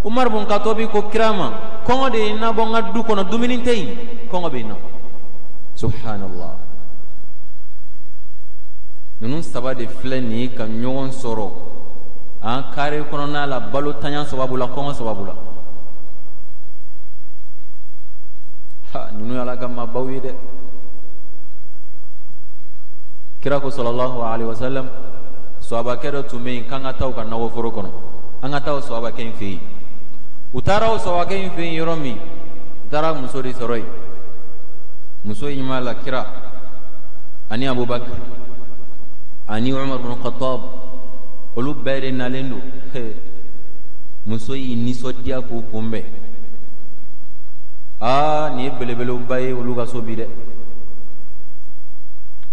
Umaru bin Katobi ko kira ma: kɔngɔ de ye n labɔ n ka du kɔnɔ, dumuni tɛ yen, kɔngɔ bɛ n na. Subhanallah, ninnu saba de filɛ nin ye ka ɲɔgɔn sɔrɔ. An kare kɔnɔna la balo tanya sababu la, kɔngɔ sababu la. Ha, ninnu ye Ala ka maabaw ye dɛ. Kira ko sallallahu alaihi wasallam, sahabakɛ dɔ tun bɛ yen k'an ka taa u ka nakɔforo kɔnɔ, an ka taa o sahabakɛ in fɛ yen. U taara o sahabakɛ in fɛ yen yɔrɔ min, u taara muso de sɔrɔ yen. Muso in b'a la kira ani Abubakar ani Umar bin Khattab, olu bɛɛ de nalen don. Muso y'i nisɔndiya k'u kunbɛn. Aa, nin ye belebeleba ye olu ka so bi dɛ.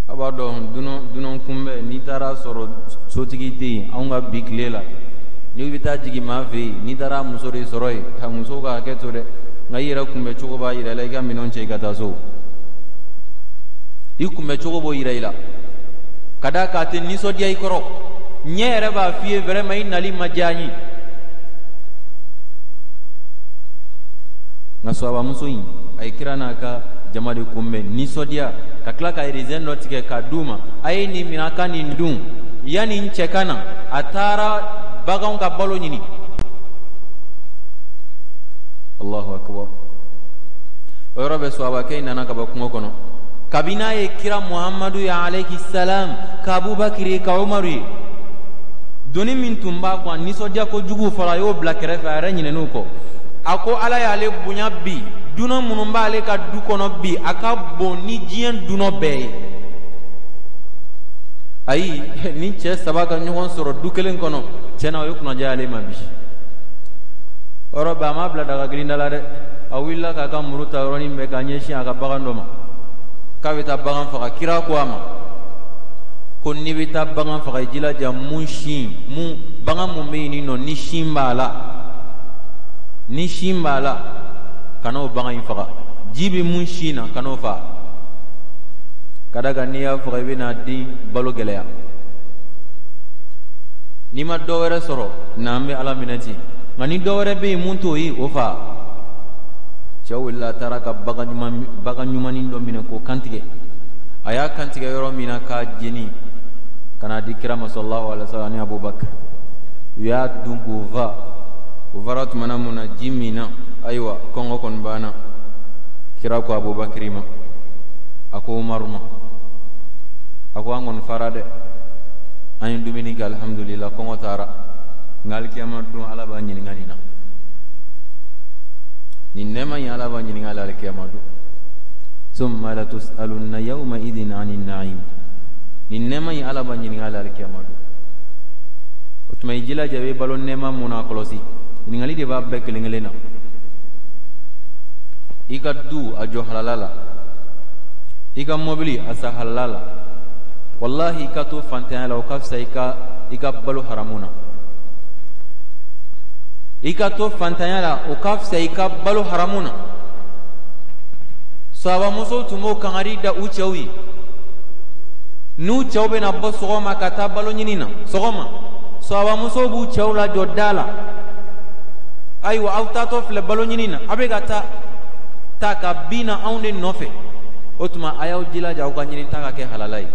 A b'a dɔn dunan kunbɛn, n'i taara sɔrɔ sotigi tɛ yen, anw ka bi tile la, n'i bɛ taa jigin maa fɛ yen, n'i taara muso de sɔrɔ yen, ka muso ka hakɛ to dɛ, nka i yɛrɛ kunbɛ cogo b'a yira i la, i ka minɛnw cɛ i ka taa so. I kunbɛ cogo b'o yira i la, ka d'a kan a tɛ nisɔndiya i kɔrɔ. Ɲɛ yɛrɛ b'a f'i ye vraiment i nali ma diya n ye. Nka sahabamuso in, a ye kira n'a ka jama de kunbɛn nisɔndiya, ka tila ka raisin dɔ tigɛ k'a d'u ma. A ye nin minɛ, a ka nin dun yanni n cɛ ka na. A taara baganw ka balo ɲini. Allahu akbar. O yɔrɔ bɛ sahabakɛ in nana ka bɔ kungo kɔnɔ. Kabini n'a ye kira Muhamadu ye alayhi salam, ka Abubakar ye, ka Umaru ye, doni min tun b'a kun, a nisɔndiya kojugu fɔlɔ, a y'o bila kɛrɛfɛ, a yɛrɛ ɲinɛn'o kɔ. A ko Ala y'ale bonya bi, dunan minnu b'ale ka du kɔnɔ bi, a ka bon ni diɲɛ dunan bɛɛ ye. Ayi, ni cɛ saba ka ɲɔgɔn sɔrɔ du kelen kɔnɔ, tiɲɛ na o ye kunnadiya y'ale ma bi. O yɔrɔ bɛɛ, a m'a bila daga girinda la dɛ. A wulila k'a ka muru ta yɔrɔnin bɛɛ k'a ɲɛsin a ka bagan dɔ ma k'a bɛ taa bagan faga. Kira ko a ma ko n'i bɛ taa bagan faga, i jilaja mun sin mun bagan mun bɛ yen nɔ, ni sin b'a la, ni sin b'a la, kana o bagan in faga. Ji bɛ mun sin na, kana o faga. Ka d'a kan n'i y'a faga, i bɛna den balo gɛlɛya. N'i ma dɔ wɛrɛ sɔrɔ, na an bɛ Ala minɛ ten. Nka ni dɔ wɛrɛ bɛ yen mun t'o ye, o faga. Cɛ wulila, a taara ka bagan ɲumannin dɔ minɛ k'o kantigɛ. A y'a kantigɛ yɔrɔ min na k'a jeni ka n'a di kira ma sallallahu alaihi wa sallam ani Abubakar. U y'a dun k'u fa. U fara tumana mun na, ji min na, ayiwa, kɔngɔ kɔni banna. Kira ko Abubakar ma, a ko Umaru ma, a ko an kɔni fara dɛ, an ye dumuni kɛ, alhamdulillah, kɔngɔ taara. Nka alikiyama don, Ala b'a ɲininka nin na. Nin nɛɛma in, Ala b'a ɲininka la alikiyama don. Summa latus'alunna yawma idin anin na'im. Nin nɛɛma in, Ala b'a ɲininka la alikiyama don. O tuma, i jilaja, i bɛ balo nɛɛma mun na, kɔlɔsi. Ɲininkali de b'a bɛɛ kelen kelen na. I ka du, a jɔ halala la. I ka mɔbili, a sa halala la. Wallahi, i ka to fantanya la, o ka fisa i ka balo haramu na. I ka to fantanya la, o ka fisa i ka balo haramu na. Sahabamusow tun b'o kangari da u cɛw ye. N'u cɛw bɛna bɔ sɔgɔma ka taa balo ɲini na sɔgɔma, sahabamusow b'u cɛw lajɔ da la. Ayiwa, aw taatɔ filɛ balo ɲini na, a bɛ ka taa taa ka bin na anw de nɔfɛ. O tuma, a y'aw jilaja aw ka ɲini ta ka kɛ halala ye.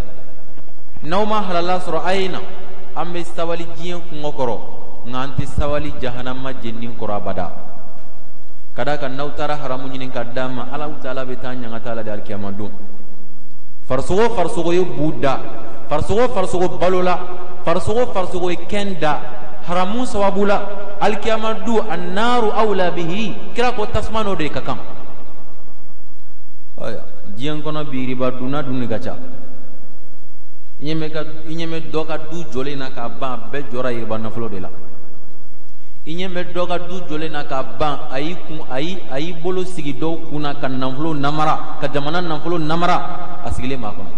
N'aw ma halala sɔrɔ, a ye na, an bɛ sabali diɲɛ kɔngɔ kɔrɔ, nka an tɛ sabali jahanama jenini kɔrɔ abada. Ka d'a kan n'aw taara haramu ɲini ka d'a ma, Ala taala bɛ taa ɲangata la de alikiyama don. Farisogo farisogo ye bu da, farisogo farisogo balola, farisogo farisogo ye kɛn da haramu sababu la, alikiyama du, annaaru awla bihi. Kira ko tasuma n'o de ka kan. Ayiwa, diɲɛ kɔnɔ bi, riba dunna dun de ka ca. I ɲɛ bɛ dɔ ka du jɔlen na k'a ban, a bɛɛ jɔra riba nafolo de la. I ɲɛ bɛ dɔ ka du jɔlen na k'a ban, a y'i kun, a y'i bolo sigi dɔw kun na ka nafolo namara, ka jamana nafolo namara, a sigilen b'a kɔnɔ.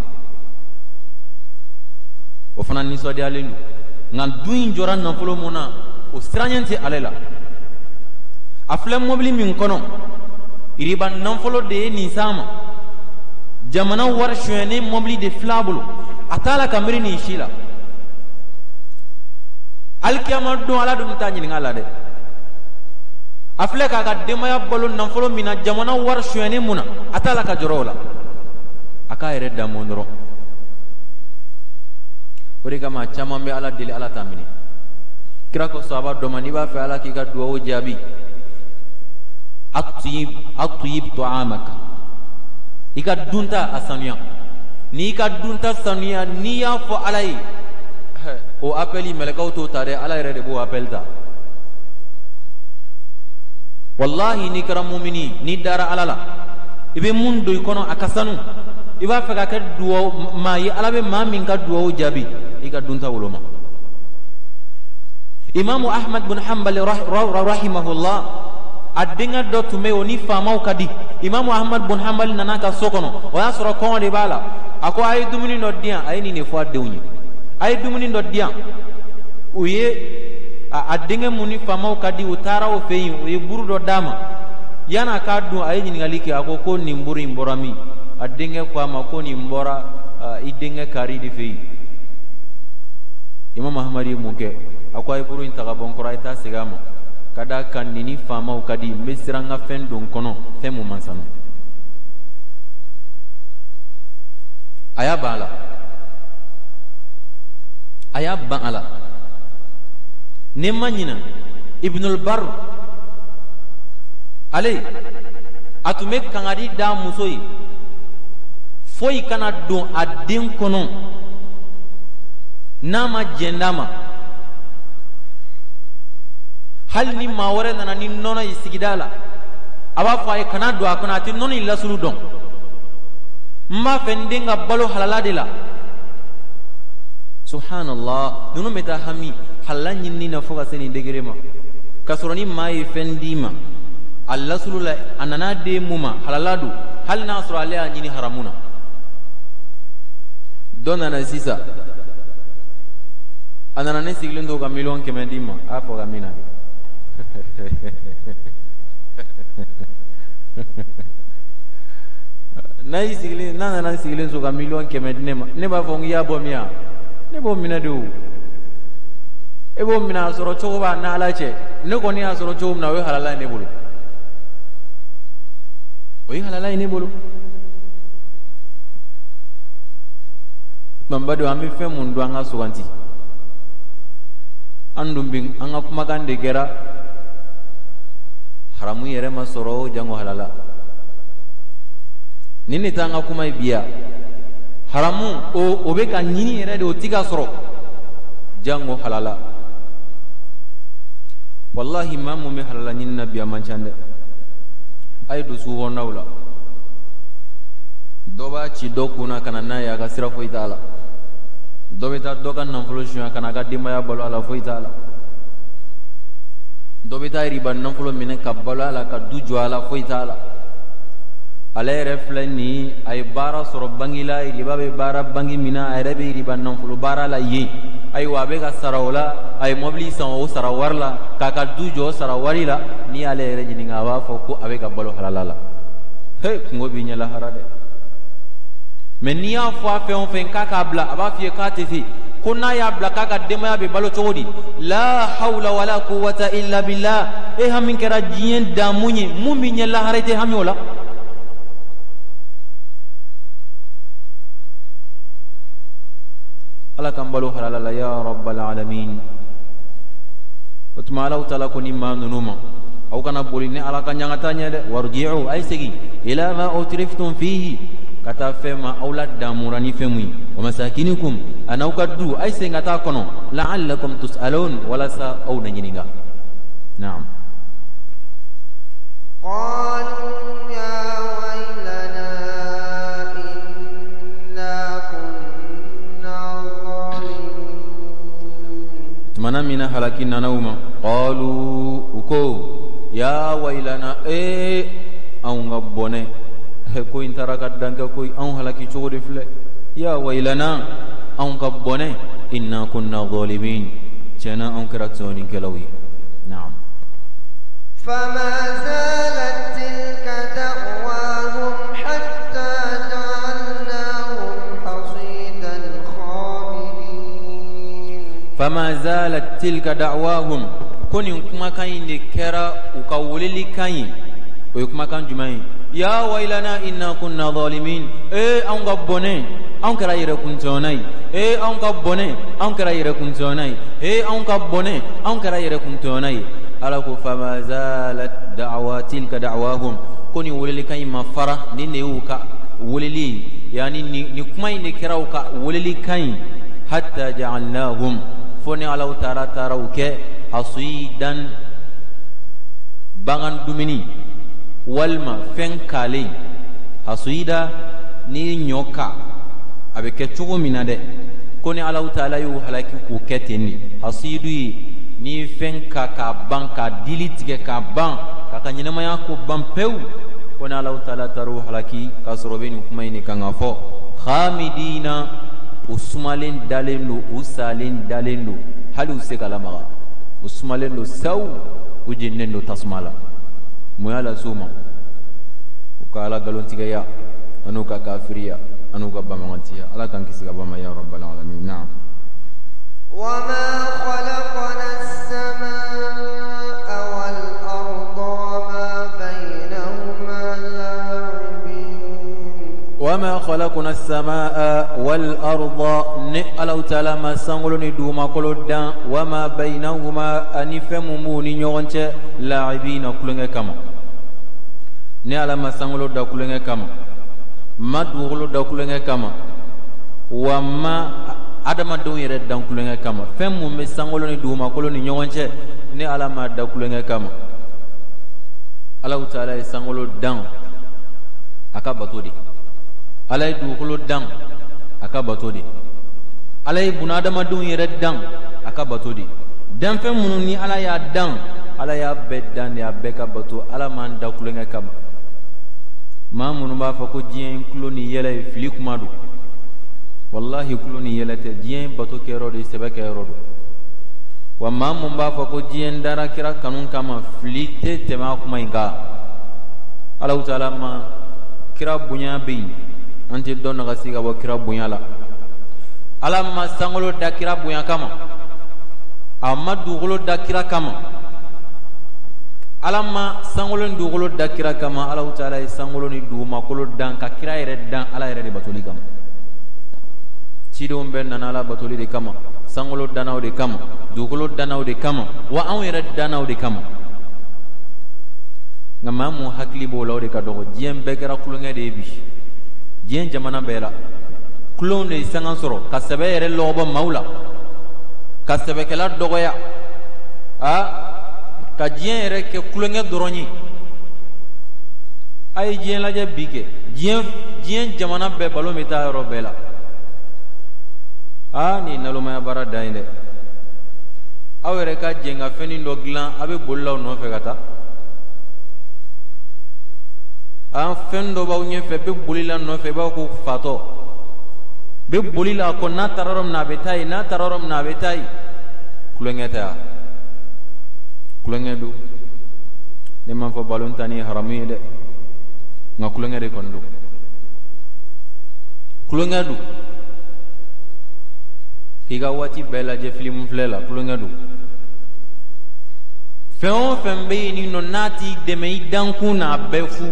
O fana nisɔndiyalen don, nka du in jɔra nafolo mun na, o siranɲɛ tɛ ale la. A filɛ mobili min kɔnɔ, riba nafolo de ye nin s'a ma. Jamana wari sonyɛnen mobili de filɛ a bolo. A t'a la ka miiri nin si la. Alikiyama don, Ala dun bɛ taa ɲininka la dɛ. A filɛ k'a ka denbaya balo nafolo min na, jamana wari sonyɛnen mun na, a t'a la ka jɔrɔ o la. A k'a yɛrɛ damu dɔrɔn. O de kama, caman bɛ Ala deli, Ala t'a minɛ. Kira ko sahaba dɔ ma, n'i b'a fɛ Ala k'i ka duwawu jaabi, atuyib ta'amak, i ka dunta a sanuya. N'i ka dunta sanuya, n'i y'a fɔ Ala ye, o appel mɛlɛkɛw t'o ta dɛ, Ala yɛrɛ de b'o appel ta. Wallahi, n'i kɛra mumini, n'i dara Ala la, i bɛ mun don i kɔnɔ a ka sanu, i b'a fɛ ka kɛ duwawu maa ye, Ala bɛ maa min ka duwawu jaabi, i ka dunta woloma. Imamu Ahmad bin Hanbal rahimahullah, a denkɛ dɔ tun bɛ yen, o ni faamaw ka di. Imamu Ahmad bin Hanbal nana ka so kɔnɔ, o y'a sɔrɔ kɔngɔ de b'a la. A ko a ye dumuni dɔ di yan. A ye nin de fɔ a denw ye: a ye dumuni dɔ di yan. U ye a denkɛ mun ni faamaw ka di, u taara o fɛ yen, u ye buru dɔ d'a ma. Yan'a k'a dun, a ye ɲininkali kɛ, a ko ko nin buru in bɔra min? A denkɛ ko a ma ko nin bɔra i denkɛ kari de fɛ yen. Imam Ahmad ye mun kɛ? A ko a ye buru in ta ka bɔ n kɔrɔ, a ye taa segin a ma, ka d'a kan nin ni faamaw ka di, n bɛ siran n ka fɛn don kɔnɔ, fɛn mun man sanu. A y'a ban a la, a y'a ban a la. Ne ma ɲina, Ibnul Bar, ale a tun bɛ kangari d'a muso ye, foyi kana don a den kɔnɔ n'a ma jɛn d'a ma. Hali ni maa wɛrɛ nana ni nɔnɔ ye sigida la, a b'a fɔ a ye kana don a kɔnɔ, a tɛ nɔnɔ in lasulu dɔn. N b'a fɛ n den ka balo halala de la. Subhanallah, ninnu bɛ taa hami halala ɲinini na fo ka se nin degré ma, k'a sɔrɔ ni maa ye fɛn d'i ma a lasulu la, a nana den mun ma, halala don, hali n'a sɔrɔ ale y'a ɲini haramu na. Dɔ nana sisan, a nana ne sigilen to ka 100 000 000 d'i ma, a y'a fɔ ka min na kɛ. N'a y'i sigilen, n'a nana sigilen so ka 100 000 000 di ne ma, ne b'a fɔ n k'i y'a bɔ min ya? Ne b'o minɛ de. O e b'o minɛ, a sɔrɔ cogo b'a n'Ala cɛ. Ne kɔni y'a sɔrɔ cogo min na, o ye halala ye ne bolo, o ye halala ye ne bolo. Tuma badenw, an bɛ fɛn mun dun, an ka suganti. An dun bi, an ka kumakan de kɛra haramu yɛrɛ ma sɔrɔ, jango halala. Nin de t'an ka kuma ye bi yan. Haramu o bɛ ka ɲini yɛrɛ de, o ti ka sɔrɔ, jango halala. Wallahi, maa mun bɛ halala ɲini na bi, a man ca dɛ. A ye don sugu kɔnɔnaw la, dɔ b'a ci dɔ kun na ka na n'a ye, a ka sira foyi t'a la. Dɔ bɛ taa dɔ ka nafolo suɲɛ ka na a ka denbaya balo a la, foyi t'a la. Dɔ bɛ taa riba nafolo minɛ ka balo a la, ka du jɔ a la, foyi t'a la. Ale yɛrɛ filɛ nin, a ye baara sɔrɔ bangi la, riba bɛ baara bangi min na, a yɛrɛ bɛ riba nafolo baara la yen. Ayiwa, a bɛ ka sara o la, a ye mɔbili san o sara wari la, k'a ka du jɔ o sara wari la. N'i y'ale yɛrɛ ɲininka, a b'a fɔ ko a bɛ ka balo halala la. He, kungo b'i ɲɛ lahara dɛ. Mɛ n'i y'a fɔ a fɛn o fɛn k'a k'a bila, a b'a f'i ye k'a tɛ se, ko n'a y'a bila, k'a ka denbaya bɛ balo cogo di? La hawla wala quwwata illa billah. E hami kɛra diɲɛ damu ye, mun b'i ɲɛ lahara, i tɛ hami o la. Ala k'an balo halala la, ya rabbal alamin. O tuma, Alaw taala ko ni maa ninnu ma, aw kana boli ni Ala ka ɲangata ɲɛ dɛ. Warji'u, a ye segin, ila ma utriftum fihi, ka taa fɛn ma aw la damura ni fɛn mun ye, wa masakinikum, a n'aw ka du, a ye segin ka taa kɔnɔ, la'allakum tus'alun, walasa aw na ɲininka. Naam.
قالوا يا ويلنا إنا كنا ظالمين.
Tumana min na halaki nana u ma, qalu, u ko ya wailana, ee, anw ka bɔnɛ, ko in taara ka dan kɛ koyi, anw halaki cogo de filɛ. Ya wailana, anw ka bɔnɛ, inna kunna zalimin, tiɲɛna anw kɛra tɔɲɔnikɛlaw ye. Naam.
فما زالت تلك دعواهم حتى جعلناهم حصيدا خامدين.
Fama zalat tilka da'wahum, ko nin kumakan in de kɛra u ka welelikan ye. O ye kumakan jumɛn ye? Ya waylana inna kunna zalimin. Ee, anw ka bɔnɛ, anw kɛra yɛrɛkuntɔɲɔna ye. Ee, anw ka bɔnɛ, anw kɛra yɛrɛkuntɔɲɔna ye. Ee, anw ka bɔnɛ, anw kɛra yɛrɛkuntɔɲɔna ye. Ala ko fama zalat da'wa tilka da'wahum, ko nin welelikan in ma fara, nin de y'u ka weleli ye, yani nin kuma in de kɛra u ka welelikan ye, hatta ja'alnahum, fo ni Alaw taara u kɛ hasidan, bagan dumuni walima fɛn kalen. Hasida, n'i ye ɲɔ ka, a bɛ kɛ cogo min na dɛ, ko ni Alaw taala y'u halaki k'u kɛ ten de. Hasidu ye n'i ye fɛn ka k'a ban, k'a dili tigɛ k'a ban, k'a ka ɲɛnamaya ko ban pewu, ko ni Alaw taala taar'u halaki k'a sɔrɔ u bɛ nin kuma in de kan ka fɔ. Khamidina, u sumalen dalen don, u salen dalen don, hali u se ka lamaga, u sumalen don sawu, u jeninen don tasuma la. Mun y'a lase u ma? U ka Ala nkalontigiya an'u ka kafiriya an'u ka banbaganciya. Ala k'an kisi ka bɔ a ma, ya rabbal alamin. Naam.
وما خلقنا السماء والأرض وما بينهما لاعبين.
وما خلقنا السماء والأرض, ni Alaw taala ma sankolo ni dugumakolo dan, وما بينهما, ani fɛn mun b'u ni ɲɔgɔn cɛ, لاعبين, kulonkɛ kama. Ni Ala ma sankolo da kulonkɛ kama, ma dugukolo da kulonkɛ kama, wa ma adamadenw yɛrɛ dan kulonkɛ kama. Fɛn mun bɛ sankolo ni dugumakolo ni ɲɔgɔn cɛ, ni Ala ma da kulonkɛ kama. Alaw taala ye sankolo dan a ka bato de, Ala ye dugukolo dan a ka bato de, Ala ye bunadamadenw yɛrɛ dan a ka bato de. Danfɛn minnu ni Ala y'a dan, Ala y'a bɛɛ dan de a bɛɛ ka bato. Ala m'an da kulonkɛ kama. Maa minnu b'a fɔ ko diɲɛ ye kulo ni yɛlɛ ye, fili kuma don. Wallahi, kulo ni yɛlɛ tɛ. Diɲɛ ye bato kɛyɔrɔ de, sɛbɛ kɛyɔrɔ don. Wa maa mun b'a fɔ ko diɲɛ dara kira kanu kama, fili tɛ tɛmɛ a kuma in kan. Alahu taala ma kira bonya bɛ yen, an tɛ dɔ nagasi ka bɔ kira bonya la. Ala ma sankolo da kira bonya kama, a ma dugukolo da kira kama. Ala ma sankolo ni dugukolo da kira kama. Alahu taala ye sankolo ni dugumakolo dan ka kira yɛrɛ dan Ala yɛrɛ de batoli kama. Cidenw bɛɛ nana Ala batoli de kama, sankolo dannaw de kama, dugukolo dannaw de kama, wa anw yɛrɛ dannaw de kama. Nka maa mun hakili b'o la, o de ka dɔgɔ. Diɲɛ bɛɛ kɛra kulonkɛ de ye bi. Diɲɛ jamana bɛɛ la, kulonw de ye sanga sɔrɔ ka sɛbɛ yɛrɛ lɔgɔbɔ maaw la, ka sɛbɛkɛla dɔgɔya, a ka diɲɛ yɛrɛ kɛ kulonkɛ dɔrɔn ye. A ye diɲɛ lajɛ bi kɛ, diɲɛ jamana bɛɛ balon bɛ taa yɔrɔ bɛɛ la. Aa, nin ye nalomaya baara dan ye dɛ. Aw yɛrɛ ka jɛn ka fɛnnin dɔ dilan, a bɛ boli la o nɔfɛ ka taa. An fɛn dɔ b'aw ɲɛfɛ, bɛ boli la nɔfɛ, i b'a ko fatɔ bɛ boli la a kɔ. N'a taara yɔrɔ min na, a bɛ taa yen. N'a taara yɔrɔ min na, a bɛ taa yen. Kulonkɛ tɛ wa? Kulonkɛ don. Ne m'a fɔ balon tanni ye haramu ye dɛ, nka kulonkɛ de kɔni don, kulonkɛ don. K'i ka waati bɛɛ lajɛ filimu filɛ la, kulonkɛ don. Fɛn o fɛn bɛ yen nin nɔ, n'a t'i dɛmɛ i dankun na, a bɛɛ fu.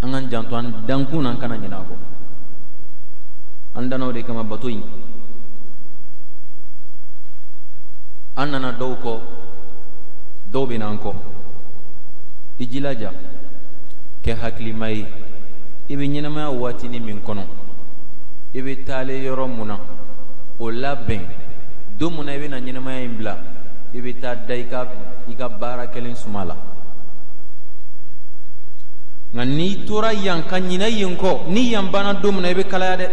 An k'an janto an dankun na, an kana ɲinɛ a kɔ. An danna o de kama bato in. An nana dɔw kɔ, dɔw bɛ n'an kɔ. I jilaja kɛ hakilima ye. I bɛ ɲɛnamaya waatinin min kɔnɔ, i bɛ taalen yɔrɔ mun na, o labɛn. Don mun na i bɛna ɲɛnamaya in bila, i bɛ taa da i ka baara kɛlen suma la. Nka n'i tora yan ka ɲinɛ yen kɔ, ni yan banna don min na, i bɛ kalaya dɛ.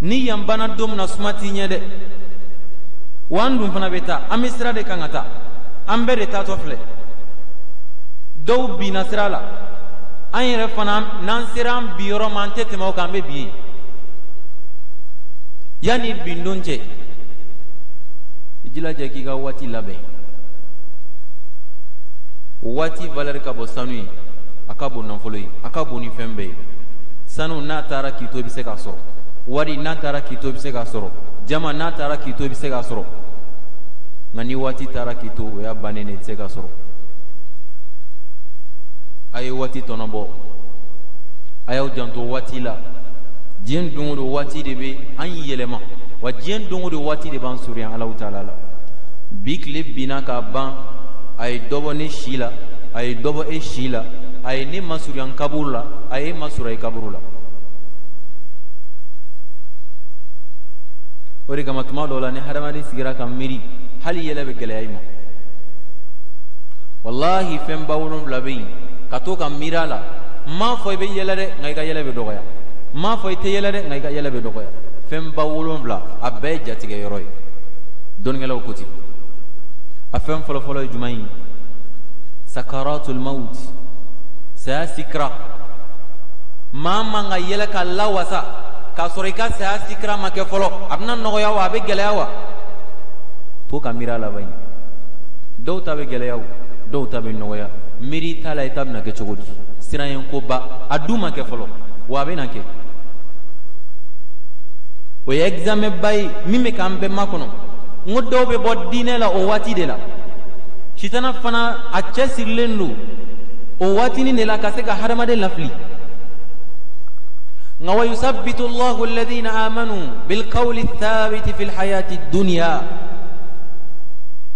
Ni yan banna don min na, suma t'i ɲɛ dɛ. Wa an dun fana bɛ taa, an bɛ sira de kan ka taa, an bɛɛ de taatɔ filɛ. Dɔw binna sira la, an yɛrɛ fana, n'an sera an bi yɔrɔ ma, an tɛ tɛmɛ o kan, an bɛ bin yen. Yanni bin don cɛ, i jilaja k'i ka waati labɛn. O waati valeur ka bon sanu ye, a ka bon nafolo ye, a ka bon ni fɛn bɛɛ ye. Sanu, n'a taara k'i to, i bɛ se k'a sɔrɔ. Wari, n'a taara k'i to, i bɛ se k'a sɔrɔ. Jama, n'a taara k'i to, i bɛ se k'a sɔrɔ. Nka ni waati taara k'i to, o y'a bannen de, i tɛ se ka sɔrɔ. A ye waati tɔnɔ bɔ, a y'aw janto waati la. Diɲɛ don o don, waati de bɛ an yɛlɛma, wa diɲɛ don o don, waati de b'an surunya Alahu taala la. Bi tile binna k'a ban, a ye dɔ bɔ ne si la, a ye dɔ bɔ e si la, a ye ne masurunya n kaburu la, a ye e masurunya i kaburu la. O de kama, tuma dɔw la, ni hadamaden sigira ka miiri, hali yɛlɛ bɛ gɛlɛya i ma. Walahi, fɛn ba wolonwula bɛ yen ka to ka miiri a la. N m'a fɔ i bɛ yɛlɛ dɛ, nka i ka yɛlɛ bɛ dɔgɔya. N m'a fɔ i tɛ yɛlɛ dɛ, nka i ka yɛlɛ bɛ dɔgɔya. Fɛn ba wolonwula, a bɛɛ ye jatigɛ yɔrɔ ye. Dɔnnikɛlaw ko ten. A fɛn fɔlɔfɔlɔ ye jumɛn ye? Sakaratul maut, saya sikira. Maa man ka yɛlɛ ka lawasa k'a sɔrɔ i ka saya sikira ma kɛ fɔlɔ. A bɛna nɔgɔya wa, a bɛ gɛlɛya wa? To ka miiri a laban ye. Dɔw ta bɛ gɛlɛya o, dɔw ta bɛ nɔgɔya. Miiri t'a la, i ta bɛna kɛ cogo di? Siran koba, a dun ma kɛ fɔlɔ, wa a bɛna kɛ. O ye examen ba ye min bɛ k'an bɛɛ makɔnɔ. N ko dɔw bɛ bɔ diinɛ la o waati de la. Sitana fana, a cɛ sirilen don o waatinin de la ka se ka hadamaden lafili. Nka wa yusabbitu Allahu alladhina amanu bilqawli thabiti fil hayati dunya.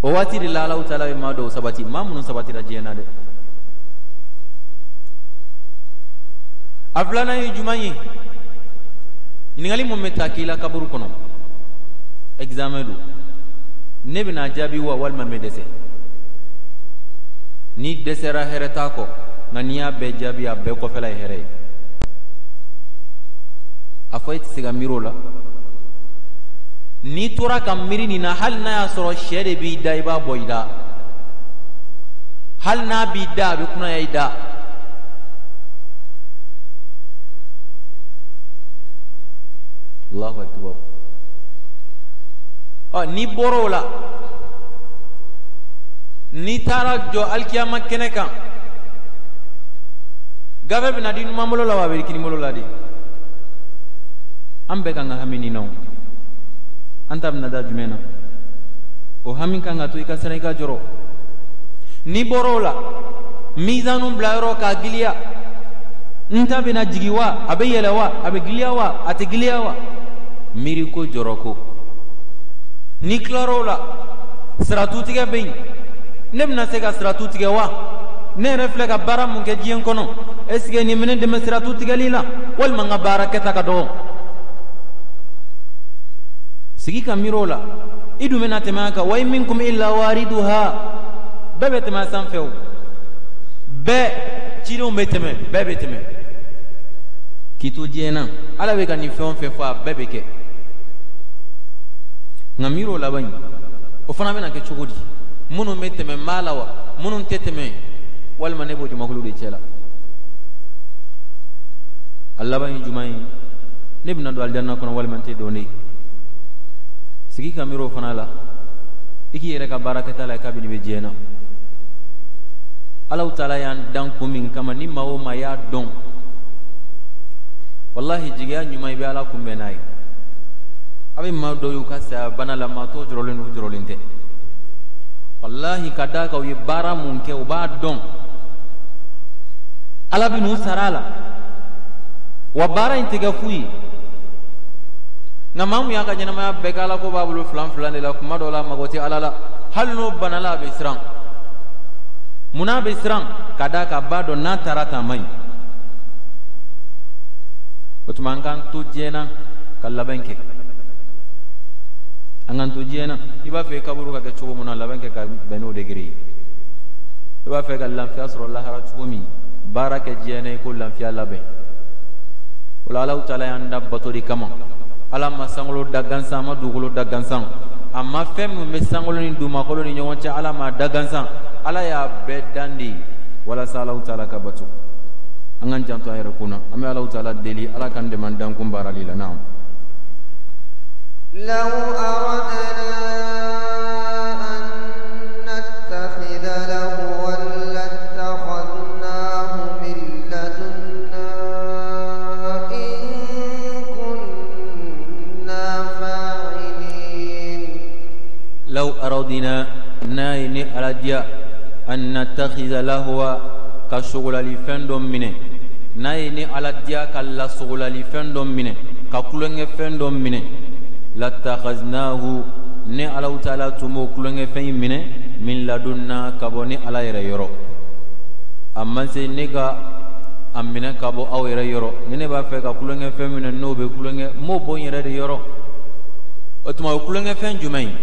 O waati de la, Alahu taala bɛ maa dɔw sabati, maa minnu sabatira diɲɛ na dɛ. A filanan ye jumɛn ye? Ɲininkali mun bɛ taa k'i la kaburu kɔnɔ, examen don. Ne bɛna jaabi wa, walima n bɛ dɛsɛ? N'i dɛsɛra, hɛrɛ t'a kɔ, nka n'i y'a bɛɛ jaabi, a bɛɛ kɔfɛla ye hɛrɛ ye. A fɔ e tɛ se ka miiri o la. N'i tora ka miiri nin na, hali n'a y'a sɔrɔ sɛ de b'i da, i b'a bɔ i da. Hali n'a b'i da, a bɛ kunnaya i da. Allahu akbar. Ɔ, n'i bɔra o la, n'i taara jɔ alikiyama kɛnɛ kan, gafe bɛna di numan bolo la wa, a bɛ di kini bolo la de? An bɛɛ kan ka hami nin na o. An ta bɛna da jumɛn na? O hami kan ka to i ka siran, i ka jɔrɔ. N'i bɔra o la, mizanu bila yɔrɔ k'a giliya, n ta bɛna jigi wa, a bɛ yɛlɛ wa, a bɛ giliya wa, a tɛ giliya wa? Miiri ko, jɔrɔ ko. N'i tilara o la, siratutigɛ bɛ yen. Ne bɛna se ka siratu tigɛ wa? Ne yɛrɛ filɛ ka baara mun kɛ diɲɛ kɔnɔ, est ce que nin bɛ ne dɛmɛ siratu tigɛli la, walima n ka baara kɛta ka dɔgɔ? Sigi ka miiri o la. I dun bɛna tɛmɛ a kan. Wa in minkum illa wariduha, bɛɛ bɛ tɛmɛ a sanfɛ. O bɛɛ, cidenw bɛ tɛmɛ, bɛɛ bɛ tɛmɛ. K'i to diɲɛ na, Ala bɛ ka nin fɛn o fɛn fɔ, a bɛɛ bɛ kɛ. Nka miiri o laban in, o fana bɛna kɛ cogo di? Minnu bɛ tɛmɛ, n b'a la wa? Minnu tɛ tɛmɛ, walima ne b'o jamakulu de cɛ la? A laban ye jumɛn ye? Ne bɛna don alijanna kɔnɔ, walima n tɛ don de? Sigi ka miiri o fana la. I k'i yɛrɛ ka baara kɛta la kabini bɛ diɲɛ na. Alahu taala y'an dan kun min kama, ni maa o maa y'a dɔn, walahi, jigiya ɲuman, i bɛ Ala kunbɛn n'a ye. A bɛ maa dɔw y'u ka saya bana la, maa tɔw jɔrɔlen don, u jɔrɔlen tɛ, walahi, ka d'a kan u ye baara mun kɛ, u b'a dɔn Ala bɛ n'u sara a la, wa baara in tɛ kɛ fu ye. Nka maa mun y'a ka ɲɛnamaya bɛɛ kɛ, Ala ko b'a bolo filan filan de la, kuma dɔw la a mago tɛ Ala la, hali n'o banala, a bɛ siran. Munna a bɛ siran? Ka d'a kan a b'a dɔn n'a taara tan, a man ɲi. O tuma, an k'an to diɲɛ na ka labɛn kɛ. An k'an to diɲɛ na. I b'a fɛ i kaburu ka kɛ cogo min na, labɛn kɛ ka bɛn n'o degré ye. I b'a fɛ ka lafiya sɔrɔ lahara cogo min, baara kɛ diɲɛ na i ko lafiya labɛn o la. Alahu taala y'an da bato de kama. Ala ma sankolo da gansan, a ma dugukolo da gansan, a ma fɛn min bɛ sankolo ni dugumakolo ni ɲɔgɔn cɛ, Ala ma da gansan. Ala y'a bɛɛ dan de walasa Alahu taala ka bato. An k'an janto an yɛrɛ kun na. An bɛ Alahu taala deli, Ala k'an dɛmɛ an dankun baarali la. Naam.
لو أردنا أن نتخذ لهوا لاتخذناه من لدنا إن كنا فاعلين.
لو أردنا Ala diya an nattakhidha lahwa ka sogolali fɛn dɔ minɛ, n'a ye ni Ala diya ka lasogolali fɛn dɔ minɛ, ka tulonkɛ fɛn dɔ minɛ, latakhaznahu ne Alahu taala tun b'o tulonkɛ fɛn in minɛ min ladunna ka bɔ ni Ala yɛrɛ yɔrɔ. A ma se ne ka a minɛ ka bɔ aw yɛrɛ yɔrɔ. Ni ne b'a fɛ ka tulonkɛ fɛn minɛ n'o bɛ tulonkɛ, n b'o bɔ n yɛrɛ de yɔrɔ. O tuma o tulonkɛ fɛn jumɛn ye?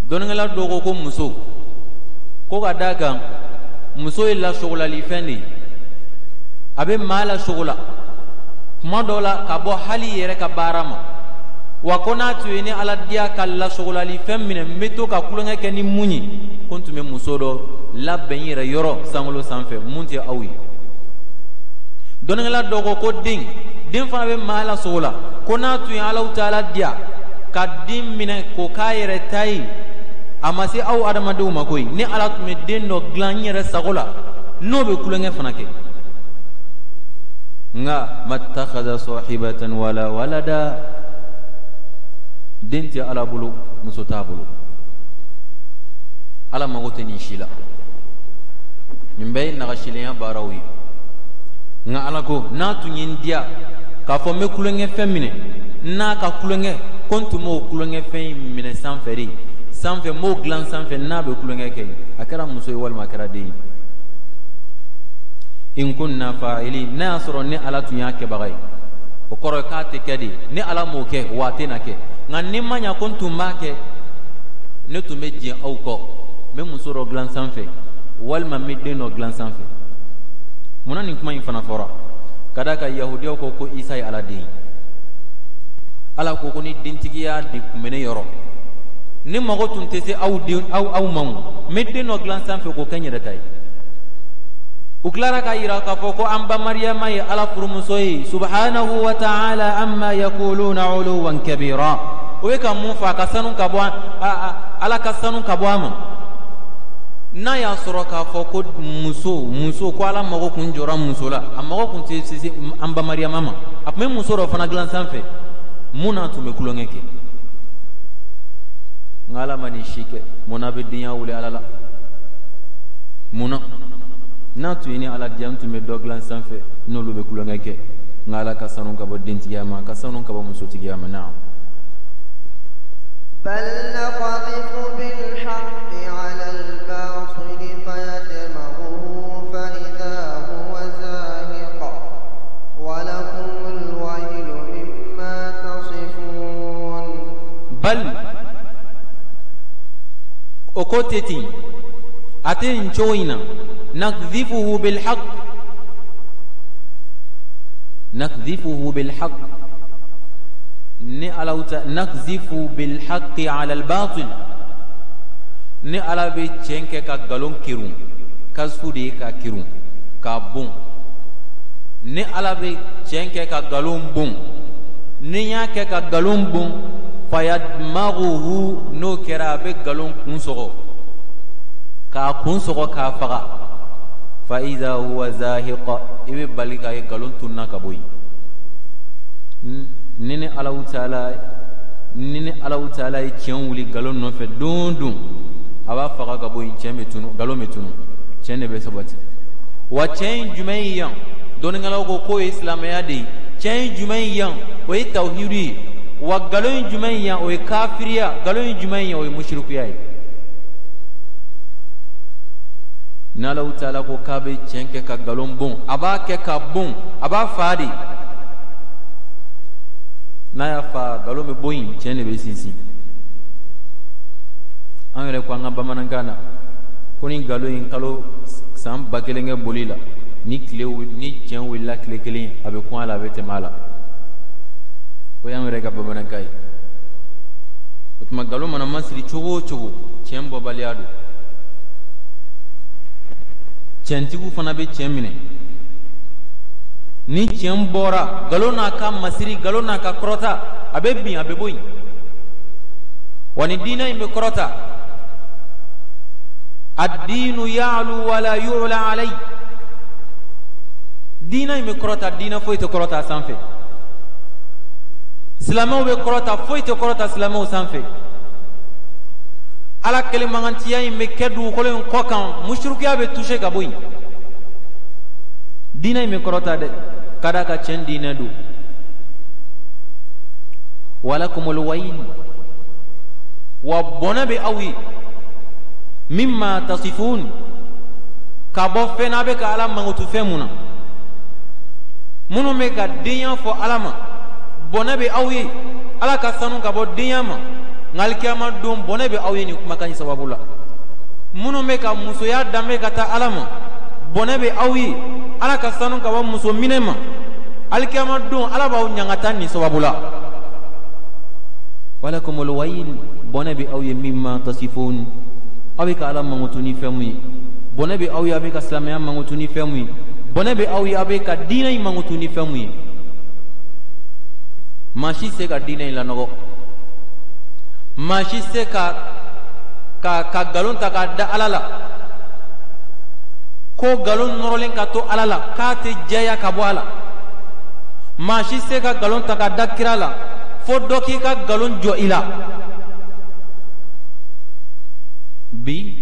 Dɔnnikɛla dɔw ko ko muso, ko ka d'a kan muso ye lasogolali fɛn de ye, a bɛ maa lasogola kuma dɔ la ka bɔ hali yɛrɛ ka baara ma. Wa ko n'a tun ye ni Ala diya ka lasogolali fɛn minɛ, n bɛ to ka tulonkɛ kɛ ni mun ye, ko n tun bɛ muso dɔ labɛn n yɛrɛ yɔrɔ sankolo sanfɛ mun tɛ aw ye. Dɔnnikɛla dɔ ko ko den, den fana bɛ maa lasogo la, ko n'a tun ye Alahu taala diya ka den minɛ k'o k'a yɛrɛ ta ye, a ma se aw adamadenw ma koyi, ni Ala tun bɛ den dɔ dilan n yɛrɛ sago la n'o bɛ tulonkɛ fana kɛ. Nka mattakhadha sahibatan wala walada, den tɛ Ala bolo, muso t'a bolo, Ala mago tɛ nin si la. Nin bɛɛ ye nagasilenya baaraw ye. Nka Ala ko n'a tun ye n diya k'a fɔ n bɛ tulonkɛ fɛn minɛ n'a ka tulonkɛ, ko n tun b'o tulonkɛ fɛn in minɛ sanfɛ de, sanfɛ n b'o dilan sanfɛ n'a bɛ tulonkɛ kɛ, a kɛra muso ye walima a kɛra den ye. In kunna fa'ilin, n'a y'a sɔrɔ ni Ala tun y'a kɛbaga ye, o kɔrɔ ye k'a tɛ kɛ de. Ni Ala m'o kɛ, wa a tɛ na kɛ. Nka ni ma ɲa ko n tun b'a kɛ, ne tun bɛ jɛn aw kɔ, n bɛ muso dɔ dilan sanfɛ walima n bɛ den dɔ dilan sanfɛ. Munna nin kuma in fana fɔra? Ka d'a kan yahudiyaw ko ko Isa ye Ala den ye. Ala ko ko ni dentigiya de tun bɛ ne yɔrɔ, ni mago tun tɛ se aw den aw ma, o n bɛ den dɔ dilan sanfɛ k'o kɛ n yɛrɛ ta ye. U tilara k'a yira k'a fɔ ko an ba Mariyama ye Ala furumuso ye. Subhanahu wa ta'ala amma yaquluna uluwan kabira. O ye ka mun fɔ? A ka sanu ka bɔ Ala ka sanu ka bɔ a ma. N'a y'a sɔrɔ k'a fɔ ko muso ko Ala mago kun jɔra muso la, a mago kun tɛ se an ba Mariyama ma, a tun bɛ muso dɔ fana dilan sanfɛ mun n'a tun bɛ tulonkɛ kɛ. Nka Ala ma nin si kɛ. Mun na bɛ denya wuli Ala la? Mun na? N'a tun ye ni Ala diya, n tun bɛ dɔ dilan sanfɛ n'olu bɛ tulonkɛ kɛ. Nka Ala ka sanu ka bɔ dentigiya ma, ka sanu ka bɔ musotigiya ma. Naam.
بل نقذف بالحق على الباطل فيدمغه فإذا هو زاهق ولكم الويل مما تصفون.
Bal, o ko tɛ ten, a tɛ nin cogo in na. Nakdhifuhu bilhaq, nakdhifuhu bilhaq, ni Ala ta nakzifu bilhaqi ala albatil, ni Ala bɛ tiɲɛ kɛ ka nkalon kerun, kasifu de ye ka kerun k'a bon. Ni Ala bɛ tiɲɛ kɛ ka nkalon bon, ni y'a kɛ ka nkalon bon, fayadmaguhu, n'o kɛra a bɛ nkalon kun sɔgɔ, k'a kun sɔgɔ k'a faga. Fa iza huwa zahiqa, i bɛ bali k'a ye nkalon tunna ka bɔ yen. Ni Alahu taala ye tiɲɛ wuli nkalon nɔfɛ don o don, a b'a faga ka bɔ yen, tiɲɛ bɛ tunu, nkalon bɛ tunu, tiɲɛ de bɛ sabati. Wa tiɲɛ in jumɛn ye yan? Dɔnnikɛlaw ko k'o ye silamɛya de ye. Tiɲɛ in jumɛn ye yan? O ye tawhidu ye. Wa nkalon in jumɛn ye yan? O ye kafiriya. Nkalon in jumɛn ye yan? O ye musirikuya ye. N'Alahu taala ko k'a bɛ tiɲɛ kɛ ka nkalon bon, a b'a kɛ ka bon, a b'a fa de. N'a y'a fa, nkalon bɛ bɔ yen, tiɲɛ de bɛ sinsin. An yɛrɛ ko an ka bamanankan na ko ni nkalon in kalo san 1000 kɛ boli la, ni tile ni tiɲɛ wulila tile kelen, a bɛ kun a la, a bɛ tɛmɛ a la. O y'an yɛrɛ ka bamanankan ye. O tuma nkalon mana masiri cogo o cogo, tiɲɛ bɔbaliya don. Tiɲɛtigiw fana bɛ tiɲɛ minɛ. Ni tiɲɛ bɔra, nkalon n'a ka masiri, nkalon n'a ka kɔrɔta, a bɛ bin, a bɛ bɔ yen. Wa ni diinɛ in bɛ kɔrɔta, ad-diinu ya'lu wala yu'la alayhi, diinɛ in bɛ kɔrɔta, diinɛ foyi tɛ kɔrɔta a sanfɛ. Silamɛw bɛ kɔrɔta, foyi tɛ kɔrɔta silamɛw sanfɛ. Ala kɛlɛmangantiya in bɛ kɛ dugukolo in kɔ kan, musurukuya bɛ toucher ka bɔ yen. Diinɛ in bɛ kɔrɔta dɛ, ka d'a kan tiɲɛ diinɛ don. Walakumul wayil, wa bɔnɛ bɛ aw ye, mimma tasifun, ka bɔ fɛn na a bɛ ka Ala mankutu fɛn mun na. Minnu bɛ ka denya fɔ Ala ma, bɔnɛ bɛ aw ye. Ala ka sanu ka bɔ denya ma, nka alikiyama don bɔnɛ bɛ aw ye nin kumakan in sababu la. Minnu bɛ ka musoya danbe ka taa Ala ma, bɔnɛ bɛ aw ye. Ala ka sanu ka bɔ muso minɛ ma, alikiyama don Ala b'aw ɲangata nin sababu la. Walakumul wayil, bɔnɛ bɛ aw ye, mimma tasifun, aw bɛ ka Ala mankutu ni fɛn mun ye. Bɔnɛ bɛ aw ye, aw bɛ ka silamɛya mankutu ni fɛn mun ye. Bɔnɛ bɛ aw ye, aw bɛ ka diinɛ in mankutu ni fɛn mun ye. Maa si se ka diinɛ in lanɔgɔ, maa si se ka ka nkalon ta k'a da Ala la, ko nkalon nɔrɔlen ka to Ala la k'a tɛ jɛya ka bɔ a la. Maa si se ka nkalon ta k'a da kira la fo dɔ k'i ka nkalon jɔ i la. Bi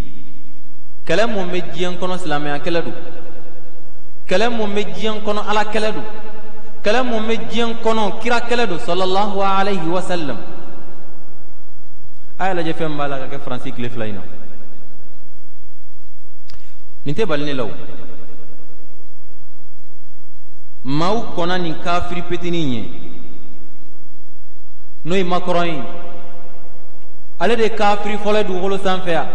kɛlɛ mun bɛ diɲɛ kɔnɔ, silamɛya kɛlɛ don. Kɛlɛ mun bɛ diɲɛ kɔnɔ, Ala kɛlɛ don. Kɛlɛ mun bɛ diɲɛ kɔnɔ, kira kɛlɛ don, sallallahu alayhi wa sallam. A y'a lajɛ fɛn b'a la ka kɛ Faransi tile 2 in na. Nin tɛ bali ne la o. Maaw kɔnna nin kafiri petinin ye, n'o ye Macron ye. Ale de ye kafiri fɔlɔ ye dugukolo sanfɛ yan.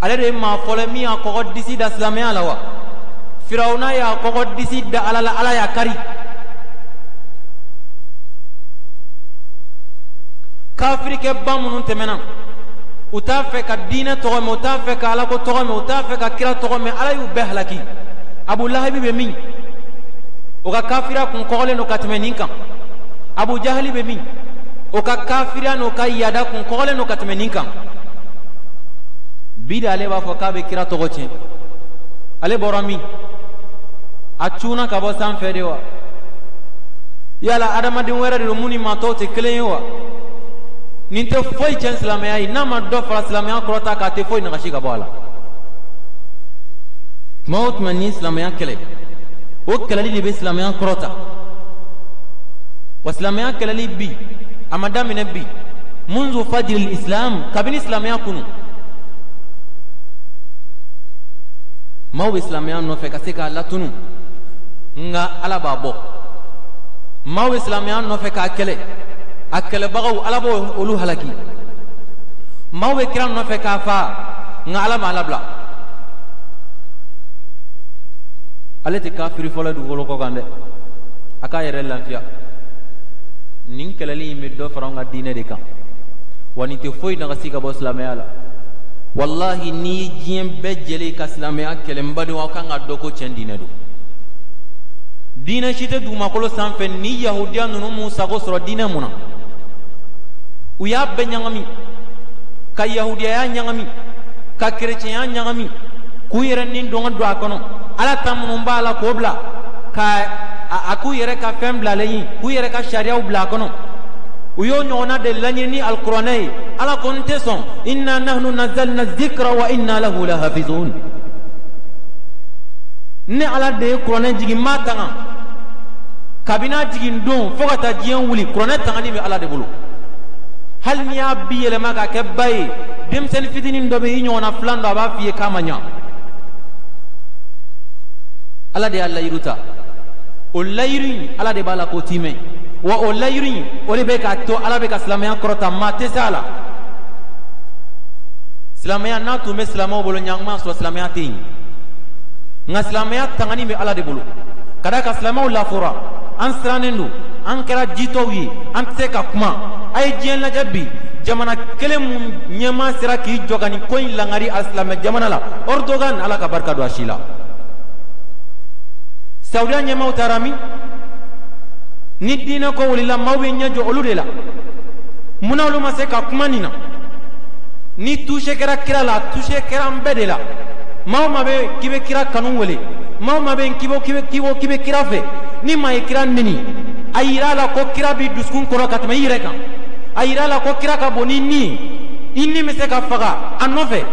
Ale de ye maa fɔlɔ ye min y'a kɔgɔ disi da silamɛya la wa. Firawuna y'a kɔgɔ disi da Ala la, Ala y'a kari. Kafirikɛba minnu tɛmɛna, u t'a fɛ ka diinɛ tɔgɔ mɛn, u t'a fɛ ka Alako tɔgɔ mɛn, u t'a fɛ ka kira tɔgɔ mɛn, Ala y'u bɛɛ halaki. Abu Lahabi bɛ min? O ka kafiriya kun kɔgɔlen don ka tɛmɛ nin kan. Abu Jahali bɛ min? O ka kafiriya n'o ka yaada kun kɔgɔlen don ka tɛmɛ nin kan. Bi de ale b'a fɔ k'a bɛ kira tɔgɔ tiɲɛ. Ale bɔra min? A cunna ka bɔ sanfɛ de wa? Yala adamaden wɛrɛ de don mun ni maa tɔw tɛ kelen ye wa? Nin tɛ foyi tiɲɛ silamɛya ye, n'a ma dɔ fara silamɛya kɔrɔta k'a tɛ foyi nagasi ka bɔ a la. Tuma o tuma ni silamɛya kɛlɛ, o kɛlɛli de bɛ silamɛya kɔrɔta. Wa silamɛya kɛlɛli bi, a ma daminɛ bi. Munzu fajiri islam, kabini silamɛya kunu. Maaw bɛ silamɛya nɔfɛ ka se k'a latunu, nka Ala b'a bɔ. Maaw bɛ silamɛya nɔfɛ k'a kɛlɛ, a kɛlɛbagaw Ala b'o olu halaki. Maaw bɛ kira nɔfɛ k'a fa, nka Ala m'a labila. Ale tɛ kafiri fɔlɔ dugukolo kɔ kan dɛ, a k'a yɛrɛ lafiya. Nin kɛlɛli in bɛ dɔ fara anw ka diinɛ de kan, wa nin tɛ foyi nagasi ka bɔ silamɛya la. Walahi, n'i ye diɲɛ bɛɛ jɛlen ka silamɛya kɛlɛ, n badenw, aw kan ka dɔn ko tiɲɛ diinɛ don. Diinɛ si tɛ dugumakolo sanfɛ ni yahudiya ninnu m'u sago sɔrɔ diinɛ mun na. U y'a bɛɛ ɲagami, ka yahudiyaya ɲagami, ka kerecɛnya ɲagami, k'u yɛrɛ ni dɔn don a kɔnɔ. Ala ta minnu b'a la k'o bila, ka a k'u yɛrɛ ka fɛn bilalen ye, k'u yɛrɛ ka sariyaw bila a kɔnɔ. U y'o ɲɔgɔnna de laɲini ni alikuranɛ ye. Ala ko n tɛ sɔn. Inna nahnu nazzalna zikra wa inna lahu lahafizun. Ne Ala de ye kuranɛ jigin, n b'a tanga. Kabini a jigin don fo ka taa diɲɛ wuli, kuranɛ tangani bɛ Ala de bolo. Hali n'i y'a bi yɛlɛma k'a kɛ ba ye, denmisɛnnin fitinin dɔ bɛ i ɲɔgɔnna filan dɔ, a b'a f'i ye k'a ma ɲa. Ala de y'a layiru ta, o layiru in Ala de b'a la k'o timɛ. Wa o layiru in, o de bɛ k'a to Ala bɛ ka silamɛya kɔrɔta, maa tɛ se a la. Silamɛya n'a tun bɛ silamɛw bolo, ɲankuma sɔrɔ silamɛya tɛ yen. Nka silamɛya tangani bɛ Ala de bolo. Ka d'a kan silamɛw lafora, an sirannen don, an kɛra jitɔw ye, an tɛ se ka kuma. A ye diɲɛ lajɛ bi, jamana kelen mun ɲɛmaa sera k'i jɔ ka nin ko in langari a silamɛ jamana la? Erdogan, Ala ka barika don a si la. Saudiya ɲɛmaaw taara min? Ni diinɛ ko wulila, maaw bɛ ɲɛ jɔ olu de la. Munna olu ma se ka kuma nin na? Ni touché kɛra kira la, touché kɛra an bɛɛ de la. Maa o maa bɛ k'i bɛ kira kanu wele, maa o maa bɛ k'i bɛ kira fɛ, ni maa ye kira neni, a yira a la ko kira b'i dusukun kɔrɔ ka tɛmɛ i yɛrɛ kan. A yira a la ko kira ka bon ni ni ye. i ni bɛ se ka faga a nɔfɛ.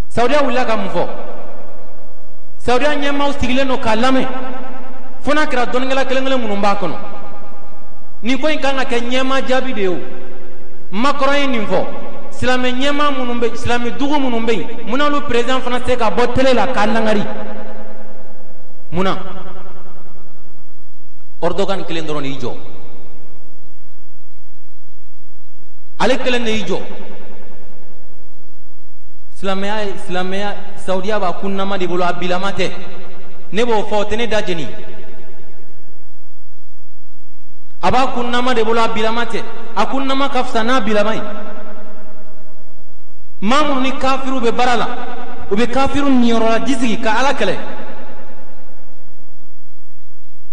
Saudiya wulila ka mun fɔ? Saudiya ɲɛmaaw sigilen don k'a lamɛn, fo n'a kɛra dɔnnikɛla kelen kelen minnu b'a kɔnɔ. Nin ko in kan ka kɛ ɲɛmaa jaabi de ye. O Macron ye nin fɔ, silamɛ ɲɛmaa minnu bɛ, silamɛ dugu minnu bɛ yen, munna olu président fana tɛ se ka bɔ télé la k'a langari? Munna Erdogan kelen dɔrɔn de y'i jɔ? Ale kelen de y'i jɔ. Silamɛya, Saudiya b'a kunnama de bolo, a bilama tɛ. Ne b'o fɔ, o tɛ ne da jeni. A b'a kunnama de bolo, a bilama tɛ. A kunnama ka fisa n'a bilama ye. Maa minnu ni kafiriw bɛ baara la, u bɛ kafiriw niyɔrɔla jisigi ka Ala kɛlɛ.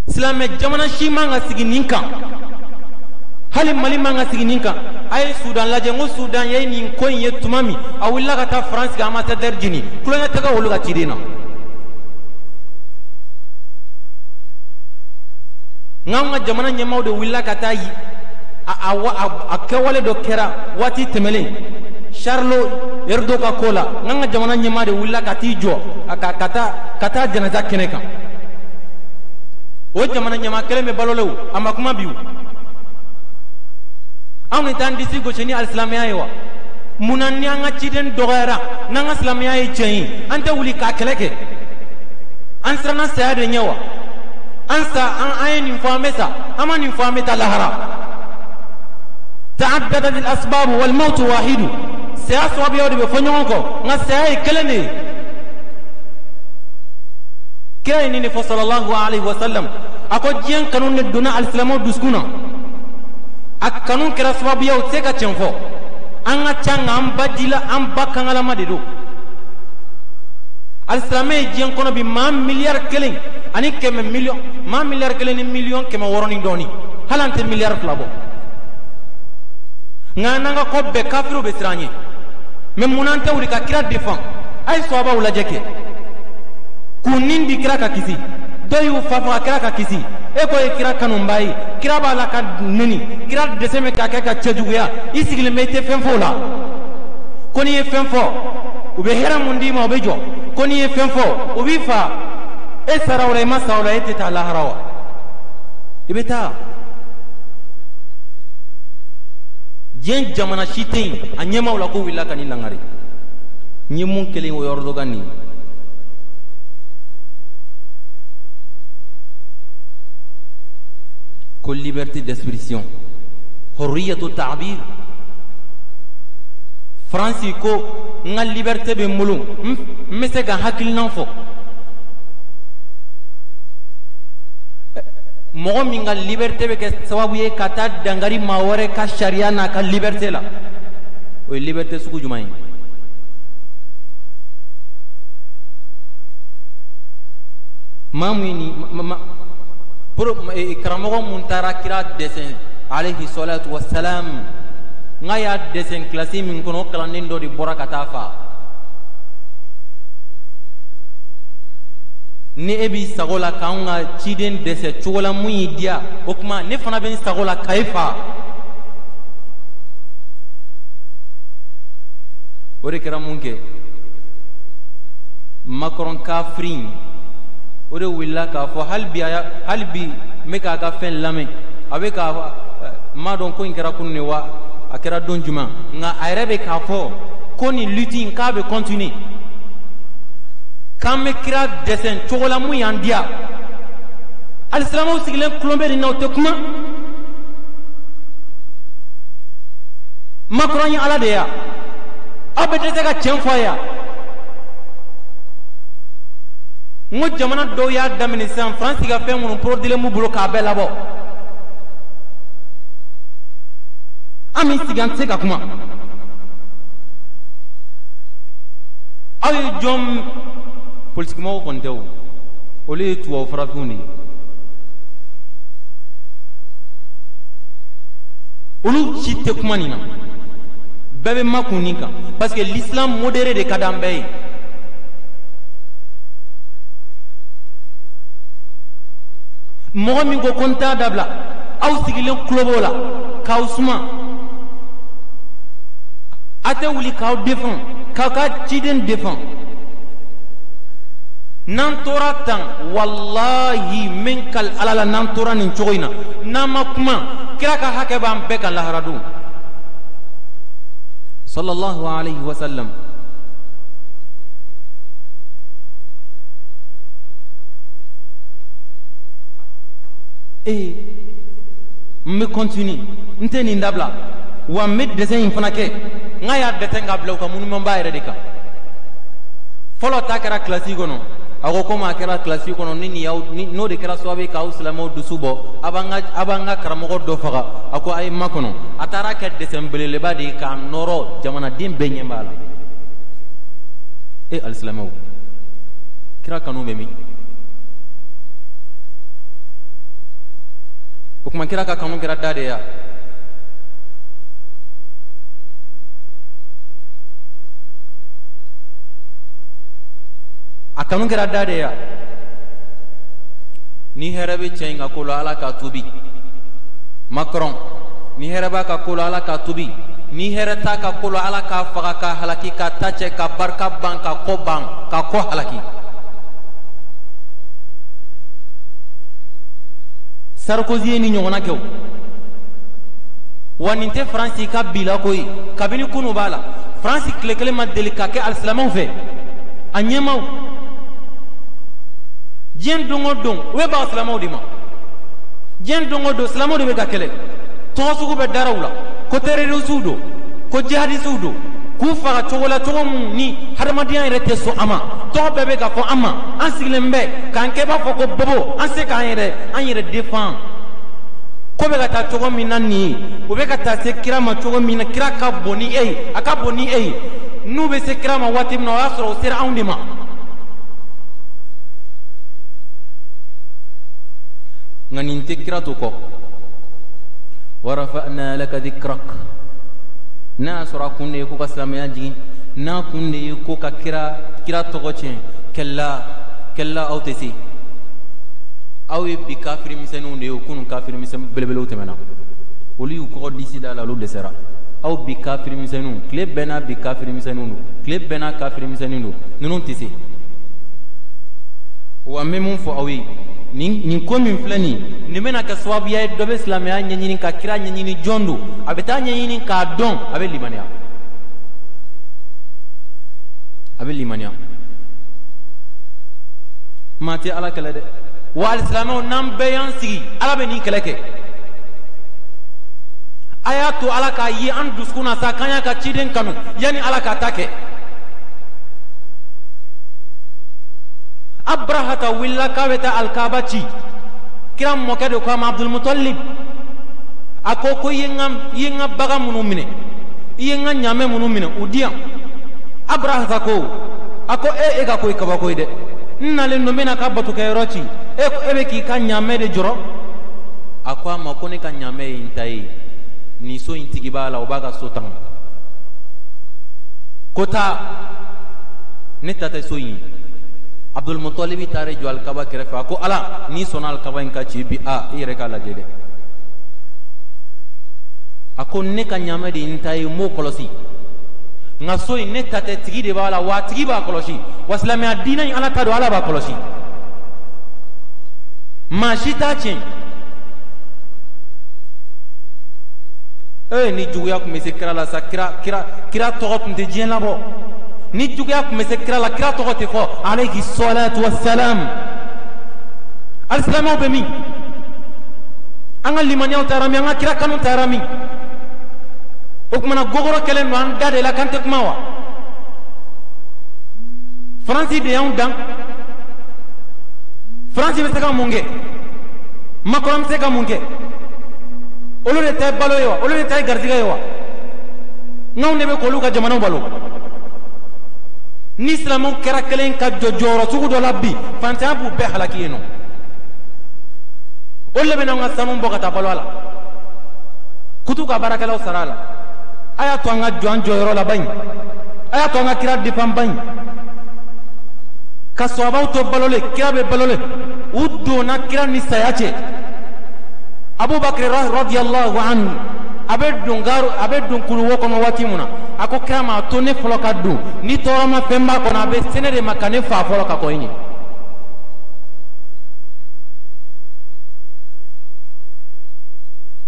Silamɛ jamana si man ka sigi nin kan, hali Mali man ka sigi nin kan. A ye Sudan lajɛ. N ko Sudan ye nin ko in ye tuma min, a wulila ka taa Faransi ka ambassadeur jeni. Tulonkɛ tɛ kɛ olu ka ciden na. Nka anw ka jamana ɲɛmaaw de wulila ka taa a kɛwale dɔ kɛra waati tɛmɛlen Charlie Hebdo ka ko la. N ka jamana ɲɛmaa de wulila ka t'i jɔ ka taa janaja kɛnɛ kan. O jamana ɲɛmaa kelen bɛ balo la, o a ma kuma bi. O anw ni t'an disi gosi ni alisilamɛya ye wa? Munna ni an ka ciden dɔgɔyara, n'an ka silamɛya ye tiɲɛ ye, an tɛ wuli k'a kɛlɛ kɛ? An siranna saya de ɲɛ wa? An sa, an ye nin fɔ, an bɛ sa. An ma nin fɔ, an bɛ taa lahara. تعددت الأسباب والموت واحد. Saya sababuyaw de bɛ fɔ ɲɔgɔn kɔ, nka saya ye kelen de ye. Kira ye nin de fɔ, صلى الله عليه وسلم. A ko diɲɛ kanu de donna alisilamɛw dusukun na. A kanu kɛra sababuya, u tɛ se ka tiɲɛ fɔ. An ka ca, nka an ba ji la, an ba kangalama de don. Alisilamɛ ye diɲɛ kɔnɔ bi maa miliyari 1 ni 100 miliyɔn, maa miliyari 1 ni miliyɔn 600 ni dɔɔni. Hali an tɛ miliyari 2 bɔ, nka n'an ka kɔ bɛɛ, kafiriw bɛ siran an ɲɛ. Mɛ munna an tɛ wuli ka kira défend? A ye sɔhabaw lajɛ kɛ k'u nin di kira ka kisi. Dɔw y'u fa faga kira ka kisi. E ko ye kira kanuba ye, kira b'a la ka neni, kira dɛsɛ bɛ k'a kɛ ka cɛjuguya, i sigilen bɛ, i tɛ fɛn fɔ o la. Ko n'i ye fɛn fɔ, u bɛ hɛrɛ mun d'i ma, o bɛ jɔ. Ko n'i ye fɛn fɔ, u b'i fa. E sara o la, i ma sa o la, e tɛ taa lahara wa? I bɛ taa. Diɲɛ jamana si tɛ yen a ɲɛmaaw la ko wulila ka nin langari. N ye mun kelen o yɔrɔ dɔ ka nin ye. Ko liberté d'expression, حرية التعبير. Faransi ko n ka liberté bɛ n bolo, n bɛ se ka hakilina fɔ. Mɔgɔ min ka liberté bɛ kɛ sababu ye ka taa dankari maa wɛrɛ ka sariya n'a ka liberté la, o ye liberté sugu jumɛn ye? Maa mun ye nin ma karamɔgɔ mun taara kira dɛsɛ, عليه الصلاة والسلام, n k'a y'a dɛsɛ kilasi min kɔnɔ, o kalanden dɔ de bɔra ka taa fa. Ni e b'i sago la k'anw ka ciden dɛsɛ cogo la mun y'i diya, o tuma ne fana bɛ n sago la ka e fa. O de kɛra mun kɛ Macron kafiri, o de wulila k'a fɔ. Hali bi, hali bi n bɛ k'a ka fɛn lamɛn. A bɛ k'a n m'a dɔn ko in kɛra kunun de wa, a kɛra don jumɛn, nka a yɛrɛ bɛ k'a fɔ ko nin lutte in, k'a bɛ continuer, k'an bɛ kira dɛsɛ cogo la mun y'an diya. Alisilamɛw sigilen tulon bɛ nin na, o tɛ kuma. Macron ye Ala de ya? Aw bɛ dɛsɛ ka tiɲɛ fɔ a ye. N ko jamana dɔw y'a daminɛ sisan, Faransi ka fɛn minnu produilen b'u bolo k'a bɛɛ labɔ. An bɛ sigi, an tɛ se ka kuma. Aw ye jɔn? Politikimɔgɔw kɔni tɛ o, olu ye tubabu farafinw de ye. Olu si tɛ kuma nin na. Bɛɛ bɛ makun nin kan, parce que l'islam modéré de ka d'an bɛɛ ye. Mɔgɔ min ko ko n t'a dabila, aw sigilen tulo b'o la k'aw suma. tɛ wuli k'aw défend, k'aw ka ciden défend. N'an tora tan, walahi min kal ala la, n'an tora nin cogo in na, n'an ma kuma, kira ka hakɛ b'an bɛɛ kan lahara don. Sallallahu alayhi wa sallam. Ee, n bɛ continue, n tɛ nin dabila, wa n bɛ dɛsɛ in fana kɛ. N k'a y'a dɛsɛ k'a bila u ka monument ba yɛrɛ de kan. Fɔlɔ ta kɛra kilasi kɔnɔ. A ko komi a kɛra kilasi kɔnɔ, ni nin y'aw ni n'o de kɛra sababu ye k'aw silamɛw dusu bɔ, a b'an ka karamɔgɔ dɔ faga. A ko a ye makɔnɔ. A taara kɛ dɛsɛ belebeleba de ye k'a nɔrɔ jamanaden bɛɛ ɲɛ b'a la. E alisilamɛw, kira kanu bɛ min? O tuma kira ka kanu kɛra da de ye. A kanu kɛra da de ye. Ni hɛrɛ bɛ cɛ in ka ko la, Ala k'a tubi. Macron, ni hɛrɛ b'a ka ko la, Ala k'a tubi. Ni hɛrɛ t'a ka ko la, Ala k'a faga, k'a halaki, k'a ta cɛ, ka barika ban, ka kɔ ban, ka kɔ halaki. Sarkozy ye ni ɲɔgɔnna kɛ o. Wa nin tɛ Faransi ka bila ko ye, kabini kunu b'a la. Faransi tile kelen ma deli ka kɛ alisilamɛw fɛ, a ɲɛmaw diɲɛ don o don u bɛ baga silamɛw de ma. Diɲɛ don o don silamɛw de bɛ ka kɛlɛ, tɔgɔ sugu bɛɛ dara u la, ko terrorisiw don, ko jihadisiw don, k'u faga cogo la cogo mun ni hadamadenya yɛrɛ tɛ sɔn a ma. Tɔgɔ bɛɛ bɛ ka fɔ an ma, an sigilen bɛ k'an kɛ b'a fɔ ko bobo, an se k'an yɛrɛ défend. Ko bɛ ka taa cogo min na nin ye, u bɛ ka taa se kira ma cogo min na, kira ka bon ni e ye, a ka bon ni e ye. N'u bɛ se kira ma waati min na, o y'a sɔrɔ o sera anw de ma. Nka nin tɛ kira to kɔ. Warafa'na laka dhikrak. N'a y'a sɔrɔ a kun de ye ko ka silamɛya jigin, n'a kun de ye ko ka kira tɔgɔ tiɲɛ, kɛlɛ kɛlɛ aw tɛ se. Aw ye bi kafiri misɛnninw de ye, o kunun kafiri misɛn belebelew tɛmɛna, olu y'u kɔgɔ disi da la, olu dɛsɛra. Aw bi kafiri misɛnninw, tile bɛɛ n'a bi kafiri misɛnninw don, tile bɛɛ n'a kafiri misɛnninw don, ninnu tɛ se. Wa n bɛ mun fɔ aw ye, nin ko min filɛ nin ye, nin bɛna kɛ sababuya ye dɔ bɛ silamɛya ɲɛɲini ka kira ɲɛɲini jɔn don, a bɛ taa ɲɛɲini k'a dɔn, a bɛ limaniya, a bɛ limaniya. Maa tɛ Ala kɛlɛ dɛ. Wa alisilamɛw, n'an bɛɛ y'an sigi, Ala bɛ nin kɛlɛ kɛ. A y'a to Ala k'a ye an dusukun na sa k'an y'a ka ciden kanu yanni Ala k'a ta kɛ. Abrahata wulila k'a bɛ taa Alikaba ci, kira mɔkɛ de ko a ma, Abdulmutalib, a ko ko i ye n ka bagan minnu minɛ, i ye n ka ɲaamɛ minnu minɛ, u di yan. Abrahata ko, a ko e ka ko ye kabako ye dɛ, n nalen don n bɛna ka batokɛyɔrɔ ci, e bɛ k'i ka ɲaamɛ de jɔrɔ. A ko a ma ko ne ka ɲaamɛ ye n ta ye, nin so in tigi b'a la, o b'a ka so tan. Ko taa, ne ta tɛ so in ye. Abdulmutalibi taara jɔ Alikaba kɛrɛfɛ, a ko Ala, n'i sɔnna Alikaba in ka ci bi, a i yɛrɛ k'a lajɛ dɛ. A ko ne ka ɲaamɛ de ye n ta ye, n b'o kɔlɔsi, nka so in ne ta tɛ, tigi de b'a la, wa tigi b'a kɔlɔsi, wa silamɛya diinɛ in Ala ta don, Ala b'a kɔlɔsi, maa si t'a tiɲɛ. Ee, ni juguya tun bɛ se kira la sa, kira tɔgɔ tun tɛ diɲɛ labɔ. Ni juguya tun bɛ se kira la, kira tɔgɔ tɛ fɔ, alayhi salatu wassalam. Alisilamɛw bɛ min? An ka limaniyaw taara min? An ka kira kanu taara min? O kumana gogoro kɛlen don an da de la k'an tɛ kuma wa? Faransi de y'anw dan. Faransi bɛ se ka mun kɛ? Macron bɛ se ka mun kɛ? Olu de ta ye balo ye wa? Olu de ta ye garijɛgɛ ye wa? N'anw de bɛ k'olu ka jamanaw balo. Ni silamɛw kɛra kelen ka jɔ jɔyɔrɔ sugu dɔ la bi, fantanya b'u bɛɛ halaki yen nɔ. Olu de bɛ n'anw ka sanu bɔ ka taa balo a la, k'u t'u ka baarakɛlaw sara a la. A y'a to an ka jɔ an jɔyɔrɔ la baɲi, a y'a to an ka kira defan baɲi, ka sɔhabaw to balolen, kira bɛ balolen, u donna kira ni saya cɛ. Abubakar radiyallahu anhu, a bɛ don gaaru, a bɛ don kuluwo kɔnɔ waati mun na, A ko kira ma, a to ne fɔlɔ ka don, ni tɔɔrɔ ma fɛn b'a kɔnɔ, a bɛ se ne de ma ka ne fa fɔlɔ ka kɔn i ɲɛ.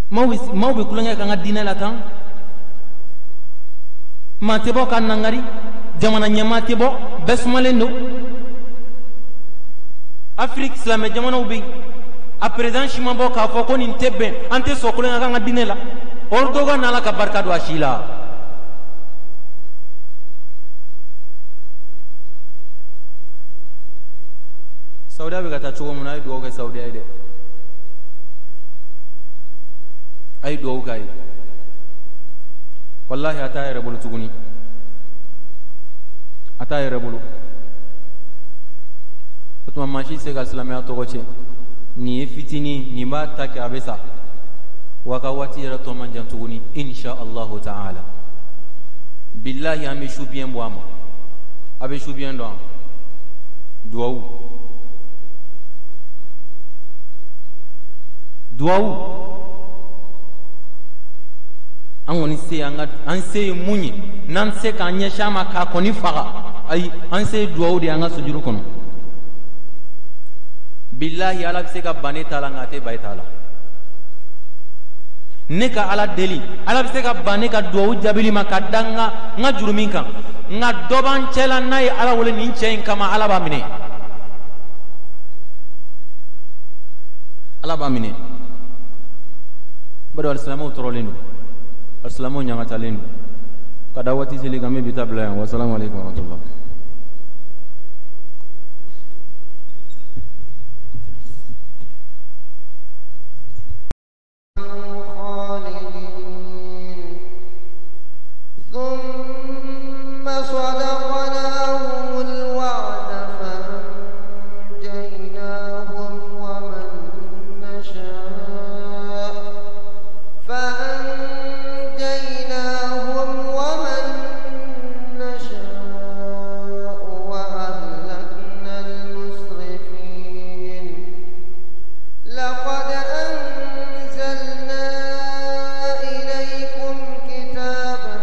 Maaw bɛ tulonkɛ k'an ka diinɛ la tan, maa tɛ bɔ ka nangari, jamana ɲɛmaa tɛ bɔ, bɛɛ sumalen don. Afiriki silamɛ jamanaw bɛ yen, a président si ma bɔ k'a fɔ ko nin tɛ bɛn, an tɛ sɔn tulonkɛ k'an ka diinɛ la. Erdogan n'Ala ka barika don a si la. Saudiya bɛ ka taa cogo min na, a ye dugawu kɛ Saudiya ye dɛ, a ye dugawu k'a ye. Walahi a t'a yɛrɛ bolo tuguni, a t'a yɛrɛ bolo. O tuma maa si tɛ se ka silamɛya tɔgɔ tiɲɛ. Nin ye fitinin, nin b'a ta kɛ a bɛ sa, wa ka waati yɛrɛ tɔ man jan tuguni, insha allahu ta'ala. Billahi an bɛ su biɲɛ bɔ a ma, a bɛ su biɲɛ dɔn, duwawu duwawu. An kɔni se an ka an se ye mun ye, n'an tɛ se k'an ɲɛsin a ma k'a kɔni faga, ayi, an se ye duwawu de ye an ka sujuru kɔnɔ. Billahi Ala bɛ se ka ban ne ta la, nka a tɛ ban e ta la. Ne ka Ala deli, Ala bɛ se ka ban ne ka duwawu jaabili ma ka da n ka jurumin kan, nka dɔ b'an cɛ la n'a ye Ala wele nin cɛ in kama, Ala b'a minɛ, Ala b'a minɛ. Bari alisilamɛw tɔɔrɔlen don, alisilamɛw ɲagatalen don. Ka da waati seli kan, n bɛ bi ta bila yan. Wasalamu aleykum wa rahmatulah.
ثم صدقناهم الوعد فأنجيناهم ومن نشاء وأهلكنا المسرفين. لقد أنزلنا إليكم كتابا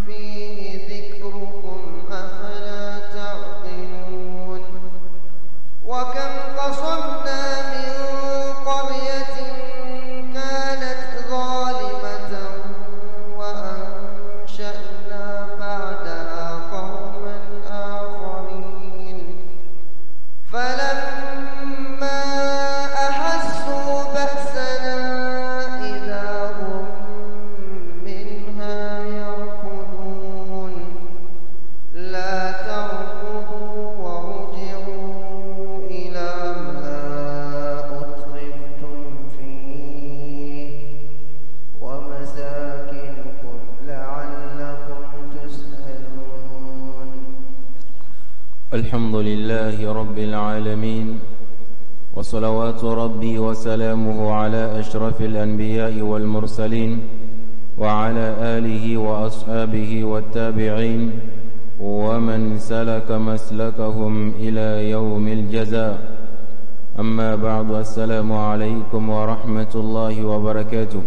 فيه ذكركم أفلا تعقلون. وكم قصمنا من قرية كانت ظالمة وأنشأنا بعدها قوما آخرين. فلما أحسوا بأسنا إذا هم منها يركضون. لا تركضوا وارجعوا إلى ما أترفتم فيه ومساكنكم لعلكم تسألون.
الحمد لله رب العالمين، وصلوات ربي وسلامه على أشرف الأنبياء والمرسلين وعلى آله وأصحابه والتابعين ومن سلك مسلكهم إلى يوم الجزاء. أما بعد، السلام عليكم ورحمة الله وبركاته.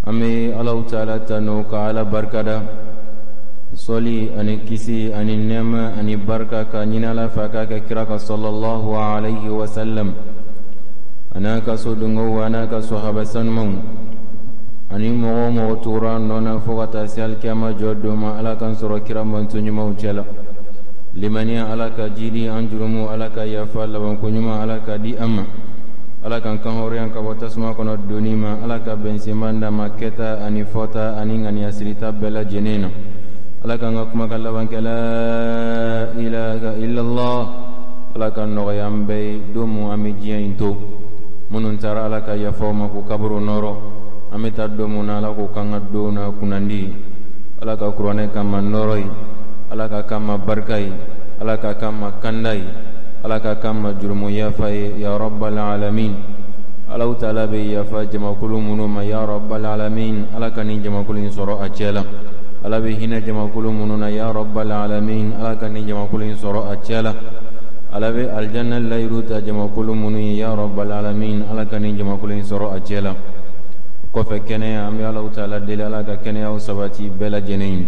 أمي الله تعالى تنوك على بركة sɔli ani kisi ani nɛɛma ani barika ka ɲini Ala fɛ a k'a kɛ kira ka sallallahu alayhi wa sallam, a n'a ka sodenkow a n'a ka sahaba sanumanw ani mɔgɔ o mɔgɔ tugura nɔ na fo ka taa se alikiyama jɔ don ma. Ala k'an sɔrɔ kira manto ɲumanw cɛ la. Limaniya Ala ka jidi an jurumu, Ala ka yafa, labanko ɲuman Ala ka di an ma, Ala k'an kan hɔrɔnya ka bɔ tasuma kɔnɔ donni ma, Ala ka bɛnsenman d'an ma kɛta ani fɔta ani ŋaniya sirita bɛɛ lajɛlen na. Ala k'an ka kumakan laban kɛ la ilaha illallah. Ala ka nɔgɔya an bɛɛ ye don mun an bɛ diɲɛ in to. Minnu taara Ala ka yafa u ma k'u kaburu nɔrɔ. An bɛ taa don mun na, Ala k'o k'an ka don na kunnandi. Ala ka kuranɛ k'an ma nɔrɔ ye, Ala ka k'an ma barika ye, Ala ka k'an ma kanda ye, Ala ka k'an ma jurumu yafa ye, ya rabbal alamin. Alahu taala bɛ yafa jamakulu minnu ma, ya rabbal alamin, Ala ka nin jamakulu in sɔrɔ a cɛ la. Ala bɛ hinɛ jamakulu minnu na, ya rabbal alamin, Ala ka nin jamakulu in sɔrɔ a cɛ la. Ala bɛ alijanna layiru ta jamakulu minnu ye, ya rabbal alamin, Ala ka nin jamakulu in sɔrɔ a cɛ la. Kɔfɛ kɛnɛya, an bɛ Alahu taala deli, Ala ka kɛnɛyaw sabati bɛɛ lajɛlen ye.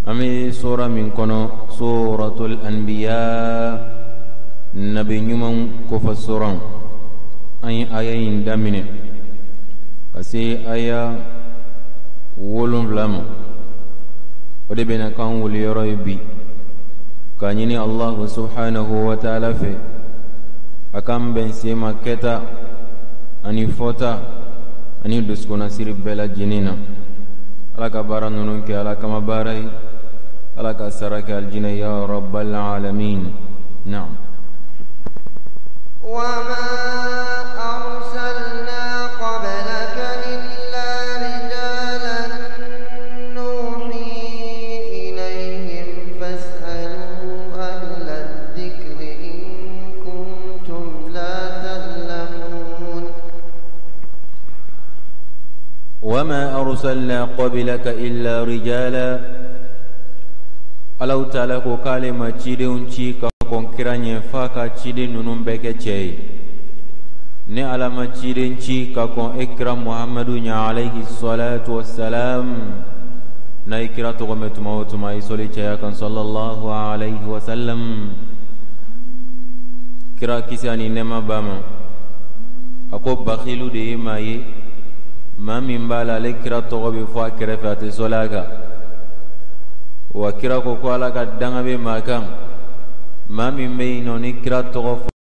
An bɛ sura min kɔnɔ, Suratul Anbiya, nabi ɲumanw kofɔ sura, an ye aya in daminɛ ka se aya 7 ma. O de bɛna k'an wuliyɔrɔ ye bi, k'a ɲini Allahu subhanahu wa taala fɛ, a k'an bɛn sen ma kɛta ani fɔta ani dusukunnasiri bɛɛ lajɛlen na. Ala ka baara ninnu kɛ Ala kama baara ye, Ala ka sara kɛ alijinɛ, ya rabbal alamin. Naam.
وما أرسلنا قبلك إلا رجالا نوحي إليهم فاسألوا أهل الذكر إن كنتم لا تعلمون.
وما أرسلنا قبلك إلا رجالا. Alahu taala ko k'ale ma cidenw ci ka kɔn kira ɲɛ f'a ka ciden ninnu bɛɛ kɛ cɛ ye. Ni Ala ma ciden ci ka kɔn e kira Muhamadu ɲɛ, alayhi salatu wassalam, n'a ye kira tɔgɔ mɛn tuma o tuma, a ye sɔli caya kan, sallallahu alayhi wa sallam. Kira, kisi ani nɛɛma b'a ma, a ko bakilu de ye maa ye, maa min b'a la, ale kira tɔgɔ bɛ fɔ a kɛrɛfɛ, a tɛ sɔli a kan. Wa kira ko ko Ala ka danga bɛ maa kan, maa min bɛ yen nɔ, ni kira tɔgɔ